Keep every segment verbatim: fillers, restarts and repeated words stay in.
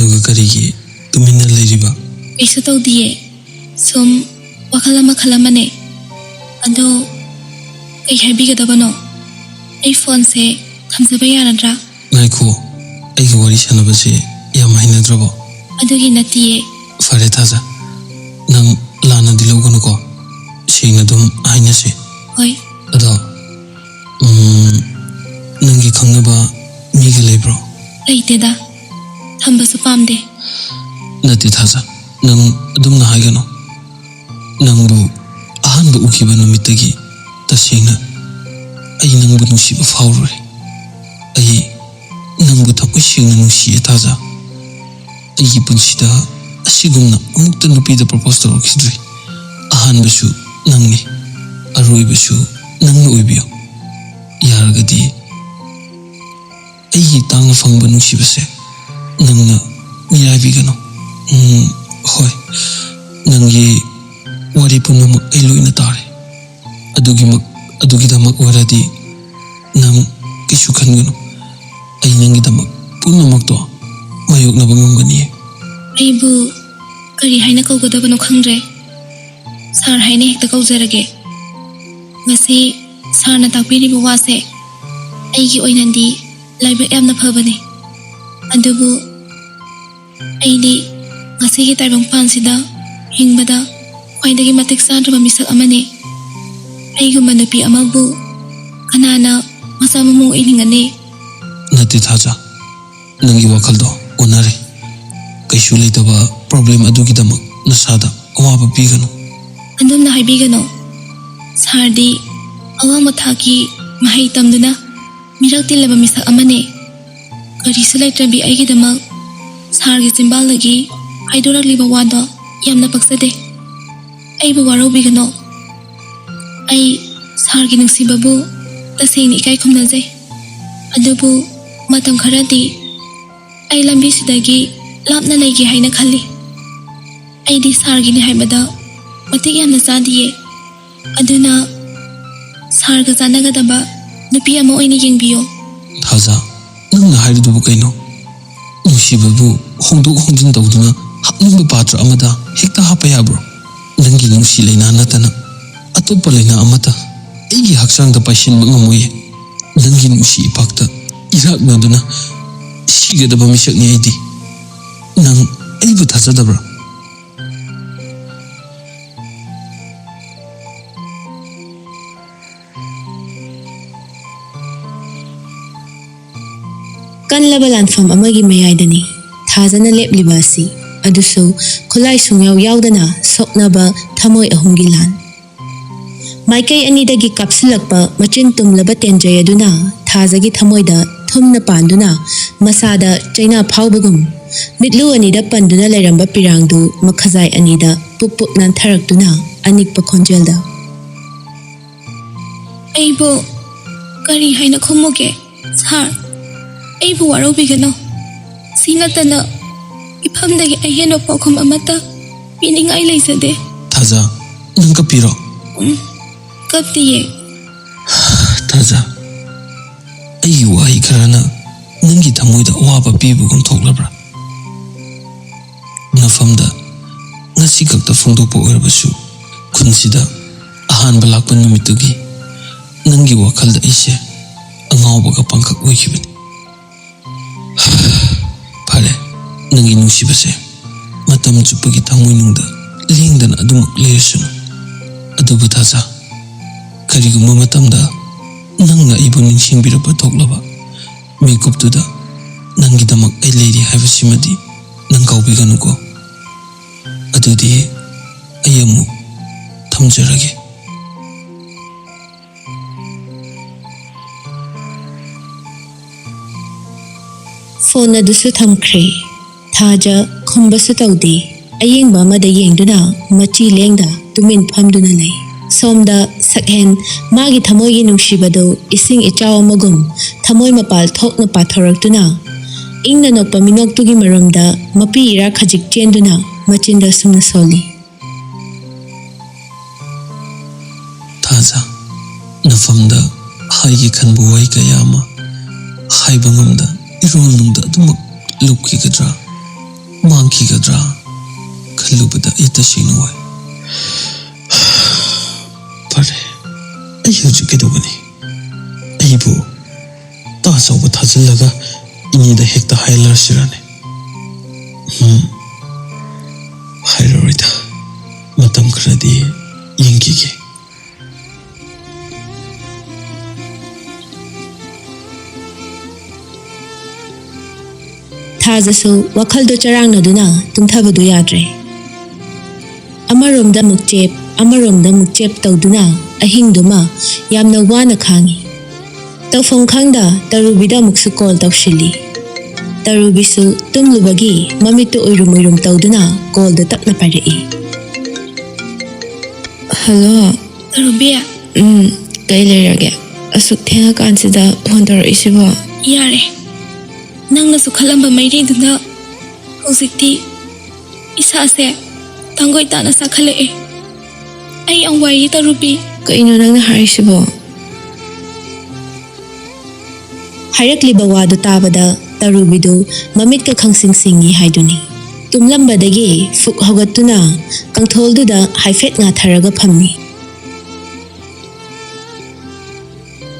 ꯑꯗꯨꯒ ꯀꯔꯤꯒꯤ ꯇꯨꯃꯤꯟꯅ ꯂꯩꯔꯤꯕ? ꯀꯩꯁꯨ ꯇꯧꯗꯤꯌꯦ꯫ ꯁꯨꯝ ꯋꯥꯈꯜ ꯑꯃ ꯈꯜꯂꯝꯕꯅꯦ꯫ ꯑꯗꯣ ꯀꯩ ꯍꯥꯏꯕꯤꯒꯗꯕꯅꯣ? ꯑꯩ ꯐꯣꯟꯁꯦ ꯊꯝꯖꯕ ꯌꯥꯔꯗ꯭ꯔꯥ? ꯉꯥꯏꯈꯣ, ꯑꯩꯒ ꯋꯥꯔꯤ ꯁꯥꯟꯅꯕꯁꯦ ꯌꯥꯝ ꯍꯩꯅꯗ꯭ꯔꯕꯣ? ꯑꯗꯨꯒꯤ ꯅꯠꯇꯤꯌꯦ꯫ ꯐꯔꯦ ꯊꯥꯖ, ꯅꯪ ꯂꯥꯟꯅꯗꯤ ꯂꯧꯒꯅꯨꯀꯣ꯫ ꯁꯦꯡꯅ ꯑꯗꯨꯝ ꯍꯥꯏꯅꯁꯦ꯫ ꯍꯣꯏ꯫ ꯑꯗꯣ, ꯎꯝ, ꯅꯪꯒꯤ ꯈꯪꯅꯕ ꯃꯤꯒ ꯂꯩꯕ꯭ꯔꯣ? ꯂꯩꯇꯦꯗ꯫ ꯊꯝꯕꯁꯨ ꯄꯥꯝꯗꯦ꯫ ꯅꯠꯇꯦ ꯊꯥꯖ, ꯅꯪ ꯑꯗꯨꯝꯅ ꯍꯥꯏꯒꯅꯨ꯫ ꯅꯪꯕꯨ ꯑꯍꯥꯟꯕ ꯎꯈꯤꯕ ꯅꯨꯃꯤꯠꯇꯒꯤ ꯇꯁꯦꯡꯅ ꯑꯩ ꯅꯪꯕꯨ ꯅꯨꯡꯁꯤꯕ ꯐꯥꯎꯔꯨꯔꯦ꯫ ꯑꯩ ꯅꯪꯕꯨ ꯊꯃꯣꯏ ꯁꯦꯡꯅ ꯅꯨꯡꯁꯤꯌꯦ ꯊꯥꯖ꯫ ꯑꯩꯒꯤ ꯄꯨꯟꯁꯤꯗ ꯑꯁꯤꯒꯨꯝꯅ ꯑꯃꯨꯛꯇ ꯅꯨꯄꯤꯗ propose ꯇꯧꯔꯛꯈꯤꯗ꯭ꯔꯤ꯫ ꯑꯍꯥꯟꯕꯁꯨ ꯅꯪꯅꯤ, ꯑꯔꯣꯏꯕꯁꯨ ꯅꯪꯅ ꯑꯣꯏꯕꯤꯌꯨ꯫ ꯌꯥꯔꯒꯗꯤ ꯑꯩꯒꯤ ꯇꯥꯡꯅ ꯐꯪꯕ ꯅꯨꯡꯁꯤꯕꯁꯦ ꯅꯪꯅ ꯃꯤꯔꯥꯏꯕꯤꯒꯅꯨ꯫ ꯎꯝ, ꯍꯣꯏ, ꯅꯪꯒꯤ ꯋꯥꯔꯤ ꯄꯨꯝꯅꯃꯛ ꯑꯩ ꯂꯣꯏꯅ ꯇꯥꯔꯦ꯫ ꯑꯗꯨꯒꯤꯃꯛ, ꯑꯗꯨꯒꯤꯗꯃꯛ ꯑꯣꯏꯔꯗꯤ ꯅꯪ ꯀꯩꯁꯨ ꯈꯟꯒꯅꯨ꯫ ꯑꯩ ꯅꯪꯒꯤꯗꯃꯛ ꯄꯨꯝꯅꯃꯛꯇꯣ ꯃꯥꯌꯣꯛꯅꯕ ꯉꯝꯒꯅꯤꯌꯦ꯫ ꯑꯩꯕꯨ ꯀꯔꯤ ꯍꯥꯏꯅ ꯀꯧꯒꯗꯕꯅꯣ ꯈꯪꯗ꯭ꯔꯦ꯫ ꯁꯥꯔ ꯍꯥꯏꯅ ꯍꯦꯛꯇ ꯀꯧꯖꯔꯒꯦ꯫ ꯉꯁꯤ ꯁꯥꯔꯅ ꯇꯥꯛꯄꯤꯔꯤꯕ ꯋꯥꯁꯦ ꯑꯩꯒꯤ ꯑꯣꯏꯅꯗꯤ ꯂꯥꯏꯕꯛ ꯌꯥꯝꯅ ꯐꯕꯅꯤ꯫ ꯑꯗꯨꯕꯨ ꯑꯩꯗꯤ ꯉꯁꯤꯒꯤ ꯇꯥꯏꯕꯪꯄꯥꯟꯁꯤꯗ ꯍꯤꯡꯕꯗ ꯈ꯭ꯋꯥꯏꯗꯒꯤ ꯃꯇꯤꯛ ꯆꯥꯗ꯭ꯔꯕ ꯃꯤꯁꯛ ꯑꯃꯅꯤ꯫ ꯑꯩꯒꯨꯝꯕ ꯅꯨꯄꯤ ꯑꯃꯕꯨ ꯀꯅꯥꯅ ꯃꯆꯥ ꯃꯃꯧ ꯑꯣꯏꯅꯤꯡꯒꯅꯤ? ꯅꯠꯇꯦ ꯊꯥꯖ, ꯅꯪꯒꯤ ꯋꯥꯈꯜꯗꯣ ꯑꯣꯟꯅꯔꯦ꯫ ꯀꯩꯁꯨ ꯂꯩꯇꯕ problem ꯑꯗꯨꯒꯤꯗꯃꯛ ꯅꯁꯥꯗ ꯑꯋꯥꯕ ꯄꯤꯒꯅꯨ꯫ ꯑꯗꯨꯝꯅ ꯍꯥꯏꯕꯤꯒꯅꯨ꯫ ꯁꯥꯔꯗꯤ ꯑꯋꯥꯡꯕ ꯊꯥꯛꯀꯤ ꯃꯍꯩ ꯇꯝꯗꯨꯅ ꯃꯤꯔꯛ ꯇꯤꯜꯂꯕ ꯃꯤꯁꯛ ꯑꯃꯅꯤ꯫ ꯀꯔꯤꯁꯨ ꯂꯩꯇ꯭ꯔꯕꯤ ꯑꯩꯒꯤꯗꯃꯛ ꯁꯥꯔꯒꯤ ꯆꯤꯝꯕꯥꯜꯗꯒꯤ ꯍꯥꯏꯗꯣꯔꯛꯂꯤꯕ ꯋꯥꯗꯣ ꯌꯥꯝꯅ ꯄꯛꯆꯗꯦ꯫ ꯑꯩꯕꯨ ꯋꯥꯔꯧꯕꯤꯒꯅꯨ꯫ ꯑꯩ ꯁꯥꯔꯒꯤ ꯅꯨꯡꯁꯤꯕꯕꯨ ꯇꯁꯦꯡꯅ ꯏꯀꯥꯏ ꯈꯨꯝꯅꯖꯩ꯫ ꯑꯗꯨꯕꯨ ꯃꯇꯝ ꯈꯔꯗꯤ ꯑꯩ ꯂꯝꯕꯤꯁꯤꯗꯒꯤ ꯂꯥꯞꯅ ꯂꯩꯒꯦ ꯍꯥꯏꯅ ꯈꯜꯂꯤ꯫ ꯑꯩꯗꯤ ꯁꯥꯔꯒꯤꯅꯤ ꯍꯥꯏꯕꯗ ꯃꯇꯤꯛ ꯌꯥꯝꯅ ꯆꯥꯗꯤꯌꯦ꯫ ꯑꯗꯨꯅ ꯁꯥꯔꯒ ꯆꯥꯟꯅꯒꯗꯕ ꯅꯨꯄꯤ ꯑꯃ ꯑꯣꯏꯅ ꯌꯦꯡꯕꯤꯌꯣ꯫ ꯊꯥꯖ, ꯅꯪꯅ ꯍꯥꯏꯔꯤꯗꯨꯕꯨ ꯀꯩꯅꯣ? ꯅꯨꯡꯁꯤꯕꯕꯨ ꯍꯣꯡꯗꯣꯛ ꯍꯣꯡꯖꯤꯟ ꯇꯧꯗꯨꯅ ꯍꯥꯞꯅꯤꯡꯕ ꯄꯥꯇ꯭ꯔ ꯑꯃꯗ ꯍꯦꯛꯇ ꯍꯥꯞꯄ ꯌꯥꯕ꯭ꯔꯣ? ꯅꯪꯒꯤ ꯅꯨꯡꯁꯤ ꯂꯩꯅꯥ ꯅꯠꯇꯅ ꯑꯇꯣꯞꯄ ꯂꯩꯅꯥ ꯑꯃꯠꯇ ꯑꯩꯒꯤ ꯍꯛꯆꯥꯡꯗ ꯄꯥꯏꯁꯤꯟꯕ ꯉꯝꯃꯣꯏꯌꯦ꯫ ꯅꯪꯒꯤ ꯅꯨꯡꯁꯤ ꯏꯄꯥꯛꯇ ꯏꯔꯥꯛꯅꯗꯨꯅ ꯁꯤꯒꯗꯕ ꯃꯤꯁꯛꯅꯤ ꯑꯩꯗꯤ꯫ ꯅꯪ ꯑꯩꯕꯨ ꯊꯥꯖꯗꯕ꯭ꯔꯥ? ꯀꯜꯂꯕ ꯂꯥꯟꯐꯝ ꯑꯃꯒꯤ ꯃꯌꯥꯏꯗꯅꯤ ꯊꯥꯖꯅ ꯂꯦꯞꯂꯤꯕ ꯑꯁꯤ, ꯑꯗꯨꯁꯨ ꯈꯨꯠꯂꯥꯏ ꯁꯨꯡꯌꯥꯎ ꯌꯥꯎꯗꯅ ꯁꯣꯛꯅꯕ ꯊꯃꯣꯏ ꯑꯍꯨꯝꯒꯤ ꯂꯥꯟ꯫ ꯃꯥꯏꯀꯩ ꯑꯅꯤꯗꯒꯤ ꯀꯥꯞꯁꯤꯜꯂꯛꯄ ꯃꯆꯤꯟ ꯇꯨꯝꯂꯕ ꯇꯦꯟꯖꯩ ꯑꯗꯨꯅ ꯊꯥꯖꯒꯤ ꯊꯃꯣꯏꯗ ꯊꯨꯝꯅ ꯄꯥꯟꯗꯨꯅ ꯃꯁꯥꯗ ꯆꯩꯅꯥ ꯐꯥꯎꯕꯒꯨꯝ ꯃꯤꯠꯂꯨ ꯑꯅꯤꯗ ꯄꯟꯗꯨꯅ ꯂꯩꯔꯝꯕ ꯄꯤꯔꯥꯡꯗꯨ ꯃꯈꯖꯥꯏ ꯑꯅꯤꯗ ꯄꯨꯛ ꯄꯨꯛ ꯅꯥꯟꯊꯔꯛꯇꯨꯅ ꯑꯅꯤꯛꯄ ꯈꯣꯟꯖꯦꯜꯗ, "ꯑꯩꯕꯨ ꯀꯔꯤ ꯍꯥꯏꯅ ꯈꯨꯝꯃꯨꯒꯦ, ꯁꯥꯔ? ꯑꯩꯕꯨ ꯋꯥꯔꯧꯕꯤꯒꯅꯨ꯫ ꯁꯤ ꯅꯠꯇꯅ ꯏꯐꯝꯗꯒꯤ ꯑꯍꯦꯟꯕ ꯄꯥꯎꯈꯨꯝ ꯑꯃꯠꯇ ꯄꯤꯅꯤꯡꯉꯥꯏ ꯂꯩꯖꯗꯦ꯫" "ꯊꯥꯖ, ꯅꯪ ꯀꯞꯄꯤꯔꯣ?" "ꯎꯝ, ꯀꯞꯇꯤꯌꯦ꯫" "ꯊꯥꯖ, ꯑꯩꯒꯤ ꯋꯥꯍꯩ ꯈꯔꯅ ꯅꯪꯒꯤ ꯊꯃꯣꯏꯗ ꯑꯋꯥꯕ ꯄꯤꯕꯒꯨꯝ ꯊꯣꯛꯂꯕ꯭ꯔꯥ?" ꯅꯐꯝꯗ ꯉꯁꯤ ꯈꯛꯇ ꯐꯣꯡꯗꯣꯛꯄ ꯑꯣꯏꯔꯕꯁꯨ, ꯈꯨꯟꯁꯤꯗ ꯑꯍꯥꯟꯕ ꯂꯥꯛꯄ ꯅꯨꯃꯤꯠꯇꯨꯒꯤ ꯅꯪꯒꯤ ꯋꯥꯈꯜꯗ ꯑꯩꯁꯦ ꯑꯉꯥꯎꯕꯒ ꯄꯥꯡꯈꯛ ꯑꯣꯏꯈꯤꯕꯅꯤ꯫ ꯐꯔꯦ, ꯅꯪꯒꯤ ꯅꯨꯡꯁꯤꯕꯁꯦ ꯃꯇꯝ ꯆꯨꯞꯄꯒꯤ ꯊꯃꯣꯏꯅꯨꯡꯗ ꯂꯦꯡꯗꯅ ꯑꯗꯨꯃꯛ ꯂꯩꯔꯁꯅꯨ꯫ ꯑꯗꯨꯕꯨ ꯊꯥꯖ, ꯀꯔꯤꯒꯨꯝꯕ ꯃꯇꯝꯗ ꯅꯪꯅ ꯑꯩꯕꯨ ꯅꯤꯡꯁꯤꯡꯕꯤꯔꯛꯄ ꯊꯣꯛꯂꯕ ꯃꯤꯀꯨꯞꯇꯨꯗ ꯅꯪꯒꯤꯗꯃꯛ ꯑꯩ ꯂꯩꯔꯤ ꯍꯥꯏꯕꯁꯤꯃꯗꯤ ꯅꯪ ꯀꯥꯎꯕꯤꯒꯅꯨꯀꯣ꯫ ꯑꯗꯨꯗꯤ ꯑꯩ ꯑꯃꯨꯛ ꯊꯝꯖꯔꯒꯦ꯫" ꯐꯣꯟ ꯑꯗꯨꯁꯨ ꯊꯝꯈ꯭ꯔꯦ꯫ ꯊꯥꯖ ꯈꯨꯝꯕꯁꯨ ꯇꯧꯗꯦ꯫ ꯑꯌꯦꯡꯕ ꯑꯃꯗ ꯌꯦꯡꯗꯨꯅ ꯃꯆꯤ ꯂꯦꯡꯗ ꯇꯨꯃꯤꯟ ꯐꯝꯗꯨꯅ ꯂꯩ꯫ ꯁꯣꯝꯗ ꯁꯛꯍꯦꯟ ꯃꯥꯒꯤ ꯊꯃꯣꯏꯒꯤ ꯅꯨꯡꯁꯤꯕꯗꯨ ꯏꯁꯤꯡ ꯏꯆꯥꯎ ꯑꯃꯒꯨꯝ ꯊꯃꯣꯏ ꯃꯄꯥꯜ ꯊꯣꯛꯅ ꯄꯥꯊꯣꯔꯛꯇꯨꯅ ꯏꯪꯅ ꯅꯣꯛꯄ ꯃꯤꯅꯣꯛꯇꯨꯒꯤ ꯃꯔꯨꯝꯗ ꯃꯄꯤ ꯏꯔꯥ ꯈꯖꯤꯛ ꯆꯦꯟꯗꯨꯅ ꯃꯆꯤꯟꯗ ꯑꯁꯨꯝꯅ ꯁꯣꯜꯂꯤ꯫ "ꯊꯥꯖ, ꯅꯐꯝꯗ ꯍꯥꯏꯒꯦ ꯈꯟꯕ ꯋꯥꯍꯩ ꯀꯌꯥ ꯑꯃ ꯍꯥꯏꯕ ꯉꯝꯗ ꯏꯔꯣꯜꯅꯨꯡꯗ ꯑꯗꯨꯃꯛ ꯂꯨꯞꯈꯤꯒꯗ꯭ꯔꯥ, ꯃꯥꯡꯈꯤꯒꯗ꯭ꯔꯥ ꯈꯜꯂꯨꯕꯗ ꯑꯩ ꯇꯁꯦꯡꯅ ꯋꯥꯏ꯫ ꯐꯔꯦ, ꯑꯩ ꯍꯧꯖꯤꯛ ꯀꯩꯗꯧꯒꯅꯤ? ꯑꯩꯕꯨ ꯇꯥ ꯆꯥꯎꯕ ꯊꯥꯖꯤꯜꯂꯒ ꯏꯅꯦꯗ ꯍꯦꯛꯇ ꯍꯥꯏꯂꯔꯁꯤꯔꯅꯦ? ꯎꯝ, ꯍꯥꯏꯔꯔꯣꯏꯗ꯫ ꯃꯇꯝ ꯈꯔꯗꯤ ꯌꯦꯡꯈꯤꯒꯦ꯫ ꯊꯥꯖꯁꯨ ꯋꯥꯈꯜꯗꯣ ꯆꯔꯥꯡꯅꯗꯨꯅ ꯇꯨꯝꯊꯕꯗꯨ ꯌꯥꯗ꯭ꯔꯦ꯫ ꯑꯃꯔꯣꯝꯗ ꯑꯃꯨꯛ ꯆꯦꯞ, ꯑꯃꯔꯣꯝꯗ ꯑꯃꯨꯛ ꯆꯦꯞ ꯇꯧꯗꯨꯅ ꯑꯍꯤꯡꯗꯨꯃ ꯌꯥꯝꯅ ꯋꯥꯅ ꯈꯥꯡꯉꯤ꯫ ꯇꯧꯐꯝ ꯈꯪꯗ ꯇꯔꯨꯕꯤꯗ ꯑꯃꯨꯛꯁꯨ ꯀꯣꯜ ꯇꯧꯁꯤꯜꯂꯤ꯫ ꯇꯔꯨꯕꯤꯁꯨ ꯇꯨꯝꯂꯨꯕꯒꯤ ꯃꯃꯤꯠꯇꯨ ꯎꯏꯔꯨꯝ ꯎꯏꯔꯨꯝ ꯇꯧꯗꯨꯅ ꯀꯣꯜꯗꯨ ꯇꯞꯅ ꯄꯥꯏꯔꯛꯏ꯫ ꯍꯜꯂꯣ꯫ ꯇꯔꯨꯕꯤ꯫ ꯎꯝ, ꯀꯩ ꯂꯩꯔꯒꯦ? ꯑꯁꯨꯛ ꯊꯦꯡꯉꯀꯥꯟꯁꯤꯗ ꯐꯣꯟ ꯇꯧꯔꯛꯏꯁꯤꯕꯣ? ꯌꯥꯔꯦ, ꯅꯪꯅꯁꯨ ꯈꯜꯂꯝꯕ ꯃꯩꯔꯤꯗꯨꯅ ꯍꯧꯖꯤꯛꯇꯤ ꯏꯁꯥꯁꯦ ꯇꯥꯡꯒꯣꯏ ꯇꯥꯅ ꯆꯥꯈꯠꯂꯛꯑꯦ꯫ ꯑꯩ ꯌꯥꯝ ꯋꯥꯏꯌꯦ ꯇꯔꯨꯕꯤ꯫ ꯀꯩꯅꯣ ꯅꯪꯅ ꯍꯥꯏꯔꯤꯁꯤꯕꯣ? ꯍꯥꯏꯔꯛꯂꯤꯕ ꯋꯥꯗꯨ ꯇꯥꯕꯗ ꯇꯔꯨꯕꯤꯗꯨ ꯃꯃꯤꯠꯀ ꯈꯪꯁꯤꯡ ꯁꯤꯡꯏ ꯍꯥꯏꯗꯨꯅꯤ꯫ ꯇꯨꯝꯂꯝꯕꯗꯒꯤ ꯐꯨꯛ ꯍꯧꯒꯠꯇꯨꯅ ꯀꯪꯊꯣꯜꯗꯨꯗ ꯍꯥꯏꯐꯦꯠ ꯉꯥꯊꯔꯒ ꯐꯝꯃꯤ꯫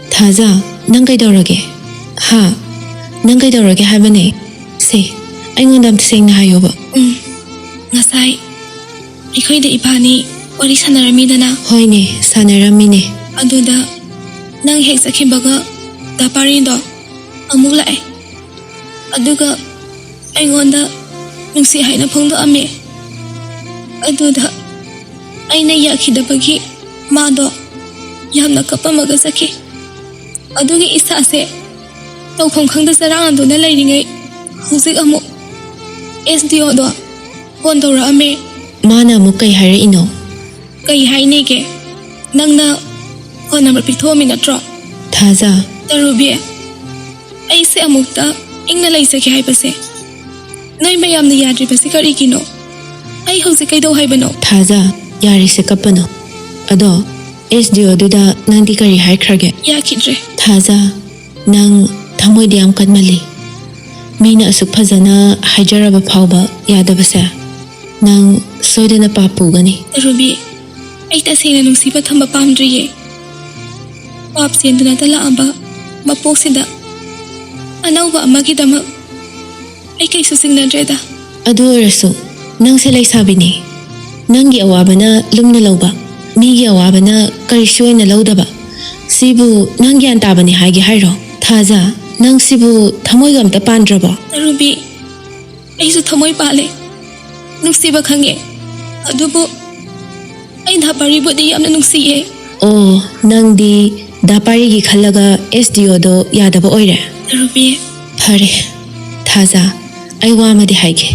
ꯊꯥꯖ, ꯅꯪ ꯀꯩꯗꯧꯔꯒꯦ? ꯍꯥ? ꯅꯪ ꯀꯩꯗꯧꯔꯒꯦ ꯍꯥꯏꯕꯅꯦ? ꯁꯦ, ꯑꯩꯉꯣꯟꯗ ꯑꯝꯇ ꯁꯦꯡꯅ ꯍꯥꯏꯌꯣꯕ꯫ ꯎꯝ, ꯉꯁꯥꯏ ꯑꯩꯈꯣꯏꯗ ꯏꯕꯥꯅꯤ ꯋꯥꯔꯤ ꯁꯥꯟꯅꯔꯝꯃꯤꯗꯅ? ꯍꯣꯏꯅꯦ, ꯁꯥꯟꯅꯔꯝꯃꯤꯅꯦ꯫ ꯑꯗꯨꯗ ꯅꯪ ꯍꯦꯛ ꯆꯠꯈꯤꯕꯒ ꯗꯥ ꯄꯥꯔꯤꯗꯣ ꯑꯃꯨꯛ ꯂꯥꯛꯑꯦ꯫ ꯑꯗꯨꯒ ꯑꯩꯉꯣꯟꯗ ꯅꯨꯡꯁꯤ ꯍꯥꯏꯅ ꯐꯣꯡꯗꯣꯛꯑꯝꯃꯦ꯫ ꯑꯗꯨꯗ ꯑꯩꯅ ꯌꯥꯈꯤꯗꯕꯒꯤ ꯃꯥꯗꯣ ꯌꯥꯝꯅ ꯀꯞꯄꯝꯃꯒ ꯆꯠꯈꯤ꯫ ꯑꯗꯨꯒꯤ ꯏꯁꯥꯁꯦ ꯇꯧꯐꯝ ꯈꯪꯗ ꯆꯔꯥꯡꯅꯗꯨꯅ ꯂꯩꯔꯤꯉꯩ, ꯍꯧꯖꯤꯛ ꯑꯃꯨꯛ ꯑꯦꯁ ꯗꯤ ꯑꯣꯗꯣ ꯐꯣꯟ ꯇꯧꯔꯛꯑꯝꯃꯦ꯫ ꯃꯥꯅ ꯑꯃꯨꯛ ꯀꯩ ꯍꯥꯏꯔꯛꯏꯅꯣ? ꯀꯩ ꯍꯥꯏꯅꯤꯒꯦ? ꯅꯪꯅ ꯐꯣꯟ ꯅꯝꯕꯔ ꯄꯤꯊꯣꯛꯑꯝꯃꯤ ꯅꯠꯇ꯭ꯔꯣ? ꯊꯥꯖ꯫ ꯇꯔꯨꯕꯤ, ꯑꯩꯁꯦ ꯑꯃꯨꯛꯇ ꯏꯪꯅ ꯂꯩꯖꯒꯦ ꯍꯥꯏꯕꯁꯦ ꯅꯣꯏ ꯃꯌꯥꯝꯅ ꯌꯥꯗ꯭ꯔꯤꯕꯁꯤ ꯀꯔꯤꯒꯤꯅꯣ? ꯑꯩ ꯍꯧꯖꯤꯛ ꯀꯩꯗꯧ ꯍꯥꯏꯕꯅꯣ? ꯊꯥꯖ, ꯌꯥꯔꯦꯁꯦ, ꯀꯞꯄꯅꯨ꯫ ꯑꯗꯣ, ꯑꯦꯁ ꯗꯤ ꯑꯣꯗꯨꯗ ꯅꯪꯗꯤ ꯀꯔꯤ ꯍꯥꯏꯈ꯭ꯔꯒꯦ? ꯌꯥꯈꯤꯗ꯭ꯔꯦ꯫ ꯊꯥꯖ, ꯅꯪ ꯊꯃꯣꯏꯗꯤ ꯌꯥꯝ ꯀꯟꯃꯜꯂꯤ꯫ ꯃꯤꯅ ꯑꯁꯨꯛ ꯐꯖꯅ ꯍꯥꯏꯖꯔꯕ ꯐꯥꯎꯕ ꯌꯥꯗꯕꯁꯦ, ꯅꯪ ꯁꯣꯏꯗꯅ ꯄꯥꯞ ꯄꯨꯒꯅꯤ꯫ ꯔꯨꯕꯤ, ꯑꯩ ꯇꯁꯦꯡꯅ ꯅꯨꯡꯁꯤꯕ ꯊꯝꯕ ꯄꯥꯝꯗ꯭ꯔꯤꯌꯦ꯫ ꯄꯥꯞ ꯆꯦꯟꯗꯨꯅꯇ ꯂꯥꯛꯑꯕ ꯃꯄꯣꯛꯁꯤꯗ ꯑꯅꯧꯕ ꯑꯃꯒꯤꯗꯃꯛ ꯑꯩ ꯀꯩꯁꯨ ꯆꯤꯡꯅꯗ꯭ꯔꯦꯗ꯫ ꯑꯗꯨ ꯑꯣꯏꯔꯁꯨ ꯅꯪꯁꯦ ꯂꯩꯁꯥꯕꯤꯅꯤ꯫ ꯅꯪꯒꯤ ꯑꯋꯥꯕꯅ ꯂꯨꯝꯅ ꯂꯧꯕ, ꯃꯤꯒꯤ ꯑꯋꯥꯕꯅ ꯀꯔꯤꯁꯨ ꯑꯣꯏꯅ ꯂꯧꯗꯕ, ꯁꯤꯕꯨ ꯅꯪ ꯒ꯭ꯌꯥꯟ ꯇꯥꯕꯅꯤ ꯍꯥꯏꯒꯦ ꯍꯥꯏꯔꯣ? ꯊꯥꯖ, ꯅꯪ ꯁꯤꯕꯨ ꯊꯃꯣꯏꯒ ꯑꯝꯇ ꯄꯥꯟꯗ꯭ꯔꯕꯣ? ꯔꯨꯕꯤ, ꯑꯩꯁꯨ ꯊꯃꯣꯏ ꯄꯥꯜꯂꯦ, ꯅꯨꯡꯁꯤꯕ ꯈꯪꯉꯦ, ꯑꯗꯨꯕꯨ ꯑꯩ ꯗꯥ ꯄꯥꯔꯤꯕꯨꯗꯤ ꯌꯥꯝꯅ ꯅꯨꯡꯁꯤꯌꯦ꯫ ꯑꯣ, ꯅꯪꯗꯤ ꯗꯥ ꯄꯥꯔꯤꯒꯤ ꯈꯜꯂꯒ ꯑꯦꯁ ꯗꯤ ꯑꯣꯗꯣ ꯌꯥꯗꯕ ꯑꯣꯏꯔꯦ? ꯔꯨꯕꯤ꯫ ꯐꯔꯦ, ꯊꯥꯖ, ꯑꯩ ꯋꯥ ꯑꯃꯗꯤ ꯍꯥꯏꯒꯦ꯫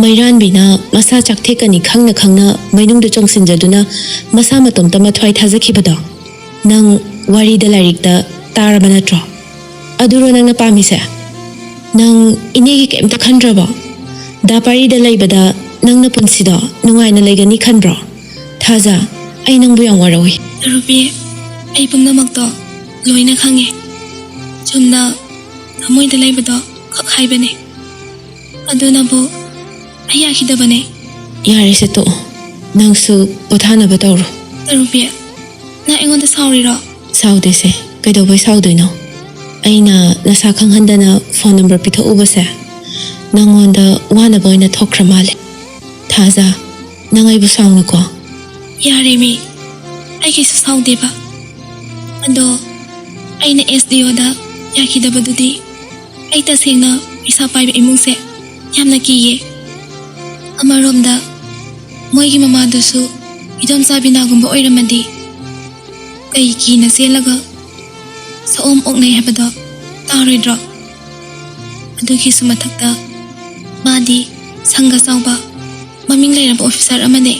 ꯃꯩꯔꯥꯟꯕꯤꯅ ꯃꯁꯥ ꯆꯥꯛꯊꯦꯛꯀꯅꯤ ꯈꯪꯅ ꯈꯪꯅ ꯃꯩꯅꯨꯡꯗ ꯆꯣꯡꯁꯤꯟꯖꯗꯨꯅ ꯃꯁꯥ ꯃꯇꯣꯝꯇ ꯃꯊ꯭ꯋꯥꯏ ꯊꯥꯖꯈꯤꯕꯗꯣ ꯅꯪ ꯋꯥꯔꯤꯗ ꯂꯥꯏꯔꯤꯛꯇ ꯇꯥꯔꯕ ꯅꯠꯇ꯭ꯔꯣ? ꯑꯗꯨꯔꯣ ꯅꯪꯅ ꯄꯥꯝꯃꯤꯁꯦ? ꯅꯪ ꯏꯅꯦꯒꯤ ꯀꯩꯝꯇ ꯈꯟꯗ꯭ꯔꯕꯣ? ꯗꯥ ꯄꯥꯔꯤꯗ ꯂꯩꯕꯗ ꯅꯪ ꯅꯄꯨꯟꯁꯤꯗꯣ ꯅꯨꯡꯉꯥꯏꯅ ꯂꯩꯒꯅꯤ ꯈꯟꯕ꯭ꯔꯣ? ꯊꯥꯖ, ꯑꯩ ꯅꯪꯕꯨ ꯌꯥꯝ ꯋꯥꯔꯧꯏ꯫ ꯔꯨꯕꯤ, ꯑꯩ ꯄꯨꯝꯅꯃꯛꯇꯣ ꯂꯣꯏꯅ ꯈꯪꯉꯦ꯫ ꯆꯨꯝꯅ ꯊꯃꯣꯏꯗ ꯂꯩꯕꯗꯣ ꯈꯛ ꯍꯥꯏꯕꯅꯦ꯫ ꯑꯗꯨꯅꯕꯨ ꯑꯩ ꯌꯥꯈꯤꯗꯕꯅꯦ꯫ ꯌꯥꯔꯦꯁꯦ, ꯇꯣꯛꯑꯣ꯫ ꯅꯪꯁꯨ ꯄꯣꯊꯥꯅꯕ ꯇꯧꯔꯣ꯫ ꯔꯨꯕꯤ, ꯅꯪ ꯑꯩꯉꯣꯟꯗ ꯁꯥꯎꯔꯤꯔꯣ? ꯁꯥꯎꯗꯦꯁꯦ, ꯀꯩꯗꯧꯕꯩ ꯁꯥꯎꯗꯣꯏꯅꯣ? ꯑꯩꯅ ꯅꯁꯥ ꯈꯪꯍꯟꯗꯅ ꯐꯣꯟ ꯅꯝꯕꯔ ꯄꯤꯊꯣꯛꯎꯕꯁꯦ ꯅꯪꯉꯣꯟꯗ ꯋꯥꯅꯕ ꯑꯣꯏꯅ ꯊꯣꯛꯈ꯭ꯔ ꯃꯥꯜꯂꯦ꯫ ꯊꯥꯖ, ꯅꯪ ꯑꯩꯕꯨ ꯁꯥꯎꯅꯨꯀꯣ꯫ ꯌꯥꯔꯦꯃꯤ, ꯑꯩ ꯀꯩꯁꯨ ꯁꯥꯎꯗꯦꯕ꯫ ꯑꯗꯣ ꯑꯩꯅ ꯑꯦꯁ ꯗꯤ ꯑꯣꯗ ꯌꯥꯈꯤꯗꯕꯗꯨꯗꯤ ꯑꯩ ꯇꯁꯦꯡꯅ ꯄꯩꯁꯥ ꯄꯥꯏꯕ ꯏꯃꯨꯡꯁꯦ ꯌꯥꯝꯅ ꯀꯤꯌꯦ꯫ ꯑꯃꯔꯣꯝꯗ ꯃꯣꯏꯒꯤ ꯃꯃꯥꯗꯨꯁꯨ ꯏꯗꯣꯝꯆꯥ ꯕꯤꯅꯥꯒꯨꯝꯕ ꯑꯣꯏꯔꯝꯃꯗꯤ ꯀꯩ ꯀꯤꯅ ꯆꯦꯜꯂꯒ ꯁꯑꯣꯝ ꯑꯣꯛꯅꯩ ꯍꯥꯏꯕꯗꯣ ꯇꯥꯔꯣꯏꯗ꯭ꯔꯣ? ꯑꯗꯨꯒꯤꯁꯨ ꯃꯊꯛꯇ ꯃꯥꯗꯤ ꯁꯪꯒ ꯆꯥꯎꯕ ꯃꯃꯤꯡ ꯂꯩꯔꯕ ꯑꯣꯐꯤꯁꯥꯔ ꯑꯃꯅꯦ꯫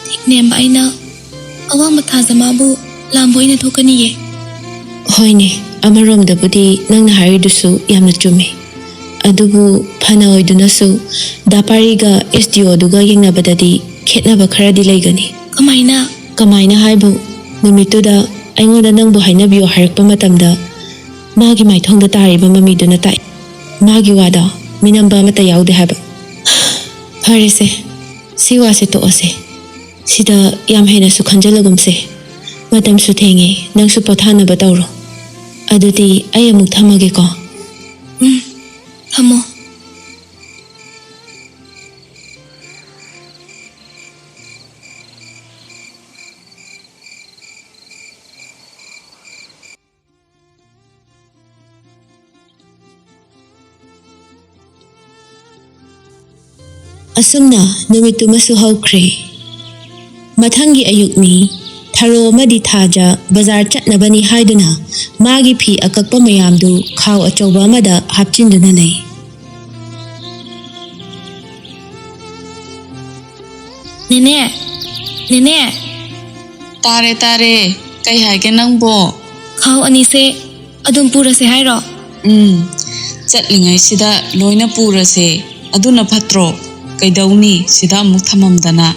ꯊꯤꯛ ꯅꯦꯝꯕ ꯑꯩꯅ ꯑꯋꯥꯡꯕ ꯊꯥꯖ ꯃꯥꯕꯨ ꯂꯥꯝꯕ ꯑꯣꯏꯅ ꯊꯣꯛꯀꯅꯤꯌꯦ꯫ ꯍꯣꯏꯅꯦ, ꯑꯃꯔꯣꯝꯗꯕꯨꯗꯤ ꯅꯪꯅ ꯍꯥꯏꯔꯤꯗꯨꯁꯨ ꯌꯥꯝꯅ ꯆꯨꯝꯃꯤ꯫ ꯑꯗꯨꯕꯨ ꯐꯅ ꯑꯣꯏꯗꯨꯅꯁꯨ ꯗꯥ ꯄꯥꯔꯤꯒ ꯑꯦꯁ ꯗꯤ ꯑꯣꯗꯨꯒ ꯌꯦꯡꯅꯕꯗꯗꯤ ꯈꯦꯠꯅꯕ ꯈꯔꯗꯤ ꯂꯩꯒꯅꯤ꯫ ꯀꯃꯥꯏꯅ? ꯀꯃꯥꯏꯅ ꯍꯥꯏꯕꯨ, ꯅꯨꯃꯤꯠꯇꯨꯗ ꯑꯩꯉꯣꯟꯗ ꯅꯪꯕꯨ ꯍꯥꯏꯅꯕꯤꯌꯨ ꯍꯥꯏꯔꯛꯄ ꯃꯇꯝꯗ ꯃꯥꯒꯤ ꯃꯥꯏꯊꯣꯡꯗ ꯇꯥꯔꯤꯕ ꯃꯃꯤꯗꯨꯅ ꯇꯥꯛꯏ꯫ ꯃꯥꯒꯤ ꯋꯥꯗꯣ ꯃꯤꯅꯝꯕ ꯑꯃꯠꯇ ꯌꯥꯎꯗꯦ ꯍꯥꯏꯕ꯫ ꯐꯔꯦꯁꯦ, ꯁꯤ ꯋꯥꯁꯦ ꯇꯣꯛꯑꯁꯦ꯫ ꯁꯤꯗ ꯌꯥꯝ ꯍꯦꯟꯅꯁꯨ ꯈꯟꯖꯤꯜꯂꯒꯨꯝꯁꯦ꯫ ꯃꯇꯝꯁꯨ ꯊꯦꯡꯉꯦ, ꯅꯪꯁꯨ ꯄꯣꯊꯥꯅꯕ ꯇꯧꯔꯣ꯫ ꯑꯗꯨꯗꯤ ꯑꯩ ꯑꯃꯨꯛ ꯊꯝꯃꯒꯦꯀꯣ꯫ ꯎꯝ, ꯊꯝꯃꯣ꯫ ꯑꯁꯨꯝꯅ ꯅꯨꯃꯤꯠꯇꯨꯃꯁꯨ ꯍꯧꯈ꯭ꯔꯦ꯫ ꯃꯊꯪꯒꯤ ꯑꯌꯨꯛꯅꯤ꯫ ꯊꯔꯣ ꯑꯃꯗꯤ ꯊꯥꯖ ꯕꯖꯥꯔ ꯆꯠꯅꯕꯅꯤ ꯍꯥꯏꯗꯨꯅ ꯃꯥꯒꯤ ꯐꯤ ꯑꯀꯛꯄ ꯃꯌꯥꯝꯗꯨ ꯈꯥꯎ ꯑꯆꯧꯕ ꯑꯃꯗ ꯍꯥꯞꯆꯤꯟꯗꯨꯅ ꯂꯩ꯫ ꯅꯦꯅꯦ, ꯅꯦꯅꯦ꯫ ꯇꯥꯔꯦ, ꯇꯥꯔꯦ꯫ ꯀꯩ ꯍꯥꯏꯒꯦ ꯅꯪꯕꯣ? ꯈꯥꯎ ꯑꯅꯤꯁꯦ ꯑꯗꯨꯝ ꯄꯨꯔꯁꯦ ꯍꯥꯏꯔꯣ? ꯎꯝ, ꯆꯠꯂꯤꯉꯩꯁꯤꯗ ꯂꯣꯏꯅ ꯄꯨꯔꯁꯦ꯫ ꯑꯗꯨꯅ ꯐꯠꯇ꯭ꯔꯣ? ꯀꯩꯗꯧꯅꯤ ꯁꯤꯗ ꯑꯃꯨꯛ ꯊꯝꯃꯝꯗꯅ?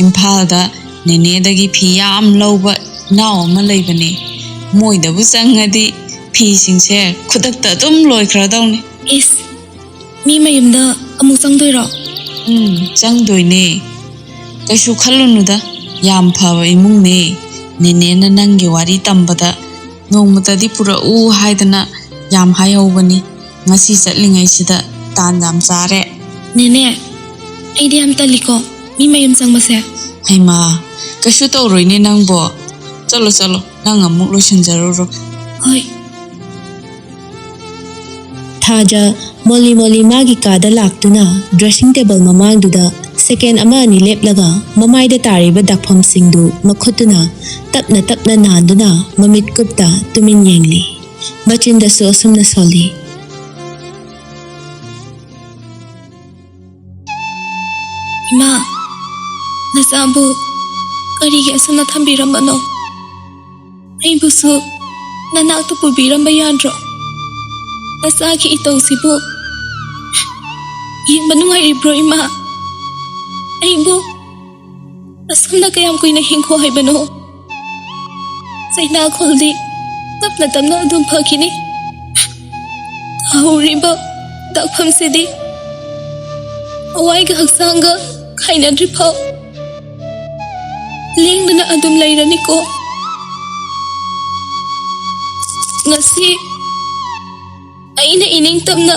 ꯏꯝꯐꯥꯜꯗ ꯅꯦꯅꯦꯗꯒꯤ ꯐꯤ ꯌꯥꯝ ꯂꯧꯕ ꯏꯅꯥꯎ ꯑꯃ ꯂꯩꯕꯅꯦ꯫ ꯃꯣꯏꯗꯕꯨ ꯆꯪꯉꯗꯤ ꯐꯤꯁꯤꯡꯁꯦ ꯈꯨꯗꯛꯇ ꯑꯗꯨꯝ ꯂꯣꯏꯈ꯭ꯔꯗꯧꯅꯤ꯫ ꯏꯁ, ꯃꯤ ꯃꯌꯨꯝꯗ ꯑꯃꯨꯛ ꯆꯪꯗꯣꯏꯔꯣ? ꯎꯝ, ꯆꯪꯗꯣꯏꯅꯦ꯫ ꯀꯩꯁꯨ ꯈꯜꯂꯨꯅꯨꯗ, ꯌꯥꯝ ꯐꯕ ꯏꯃꯨꯡꯅꯦ꯫ ꯅꯦꯅꯦꯅ ꯅꯪꯒꯤ ꯋꯥꯔꯤ ꯇꯝꯕꯗ ꯅꯣꯡꯃꯇꯗꯤ ꯄꯨꯔꯛꯎ ꯍꯥꯏꯗꯅ ꯌꯥꯝ ꯍꯥꯏꯍꯧꯕꯅꯤ꯫ ꯉꯁꯤ ꯆꯠꯂꯤꯉꯩꯁꯤꯗ ꯇꯥꯟ ꯌꯥꯝ ꯆꯥꯔꯦ꯫ ꯅꯦꯅꯦ, ꯑꯩꯗꯤ ꯌꯥꯝ ꯇꯜꯂꯤꯀꯣ ꯃꯤ ꯃꯌꯨꯝ ꯆꯪꯕꯁꯦ꯫ ꯍꯩꯃꯥ, ꯀꯩꯁꯨ ꯇꯧꯔꯣꯏꯅꯦ ꯅꯪꯕꯣ꯫ ꯆꯠꯂꯣ, ꯆꯠꯂꯣ, ꯅꯪ ꯑꯃꯨꯛ ꯂꯣꯏꯁꯤꯟꯖꯔꯨꯔꯣ꯫ ꯍꯣꯏ꯫ ꯊꯥꯖ ꯃꯣꯂꯤ ꯃꯣꯂꯤ ꯃꯥꯒꯤ ꯀꯥꯗ ꯂꯥꯛꯇꯨꯅ ꯗ꯭ꯔꯦꯁꯤꯡ ꯇꯦꯕꯜ ꯃꯃꯥꯡꯗꯨꯗ ꯁꯦꯀꯦꯟ ꯑꯃ ꯑꯅꯤ ꯂꯦꯞꯂꯒ ꯃꯃꯥꯏꯗ ꯇꯥꯔꯤꯕ ꯗꯥꯛꯐꯝꯁꯤꯡꯗꯨ ꯃꯈꯨꯠꯇꯨꯅ ꯇꯞꯅ ꯇꯞꯅ ꯅꯥꯟꯗꯨꯅ ꯃꯃꯤꯠ ꯀꯨꯞꯇ ꯇꯨꯃꯤꯟ ꯌꯦꯡꯂꯤ꯫ ꯃꯆꯤꯟꯗꯁꯨ ꯑꯁꯨꯝꯅ ꯁꯣꯜꯂꯤ꯫ ꯏꯃꯥ, ꯅꯆꯥꯕꯨ ꯀꯔꯤꯒꯤ ꯑꯁꯨꯝꯅ ꯊꯝꯕꯤꯔꯝꯕꯅꯣ? ꯑꯩꯕꯨꯁꯨ ꯅꯅꯥꯛꯇ ꯄꯨꯕꯤꯔꯝꯕ ꯌꯥꯗ꯭ꯔꯣ? ꯅꯆꯥꯒꯤ ꯏꯇꯧꯁꯤꯕꯨ ꯌꯦꯡꯕ ꯅꯨꯡꯉꯥꯏꯔꯤꯕ꯭ꯔꯣ, ꯏꯃꯥ? ꯑꯩꯕꯨ ꯑꯁꯨꯝꯅ ꯀꯌꯥꯝ ꯀꯨꯏꯅ ꯍꯤꯡꯈꯣ ꯍꯥꯏꯕꯅꯣ? ꯆꯩꯅꯥꯈꯣꯜꯗꯤ ꯇꯞꯅ ꯇꯞꯅ ꯑꯗꯨꯝ ꯐꯈꯤꯅꯤ꯫ ꯊꯥꯍꯧꯔꯤꯕ ꯇꯥꯛꯐꯝꯁꯤꯗꯤ ꯊꯋꯥꯏꯒ ꯍꯛꯆꯥꯡꯒ ꯈꯥꯏꯅꯗ꯭ꯔꯤꯐꯥꯎ ꯂꯦꯡꯗꯅ ꯑꯗꯨꯝ ꯂꯩꯔꯅꯤꯀꯣ꯫ ꯉꯁꯤ ꯑꯩꯅ ꯏꯅꯤꯡꯇꯝꯅ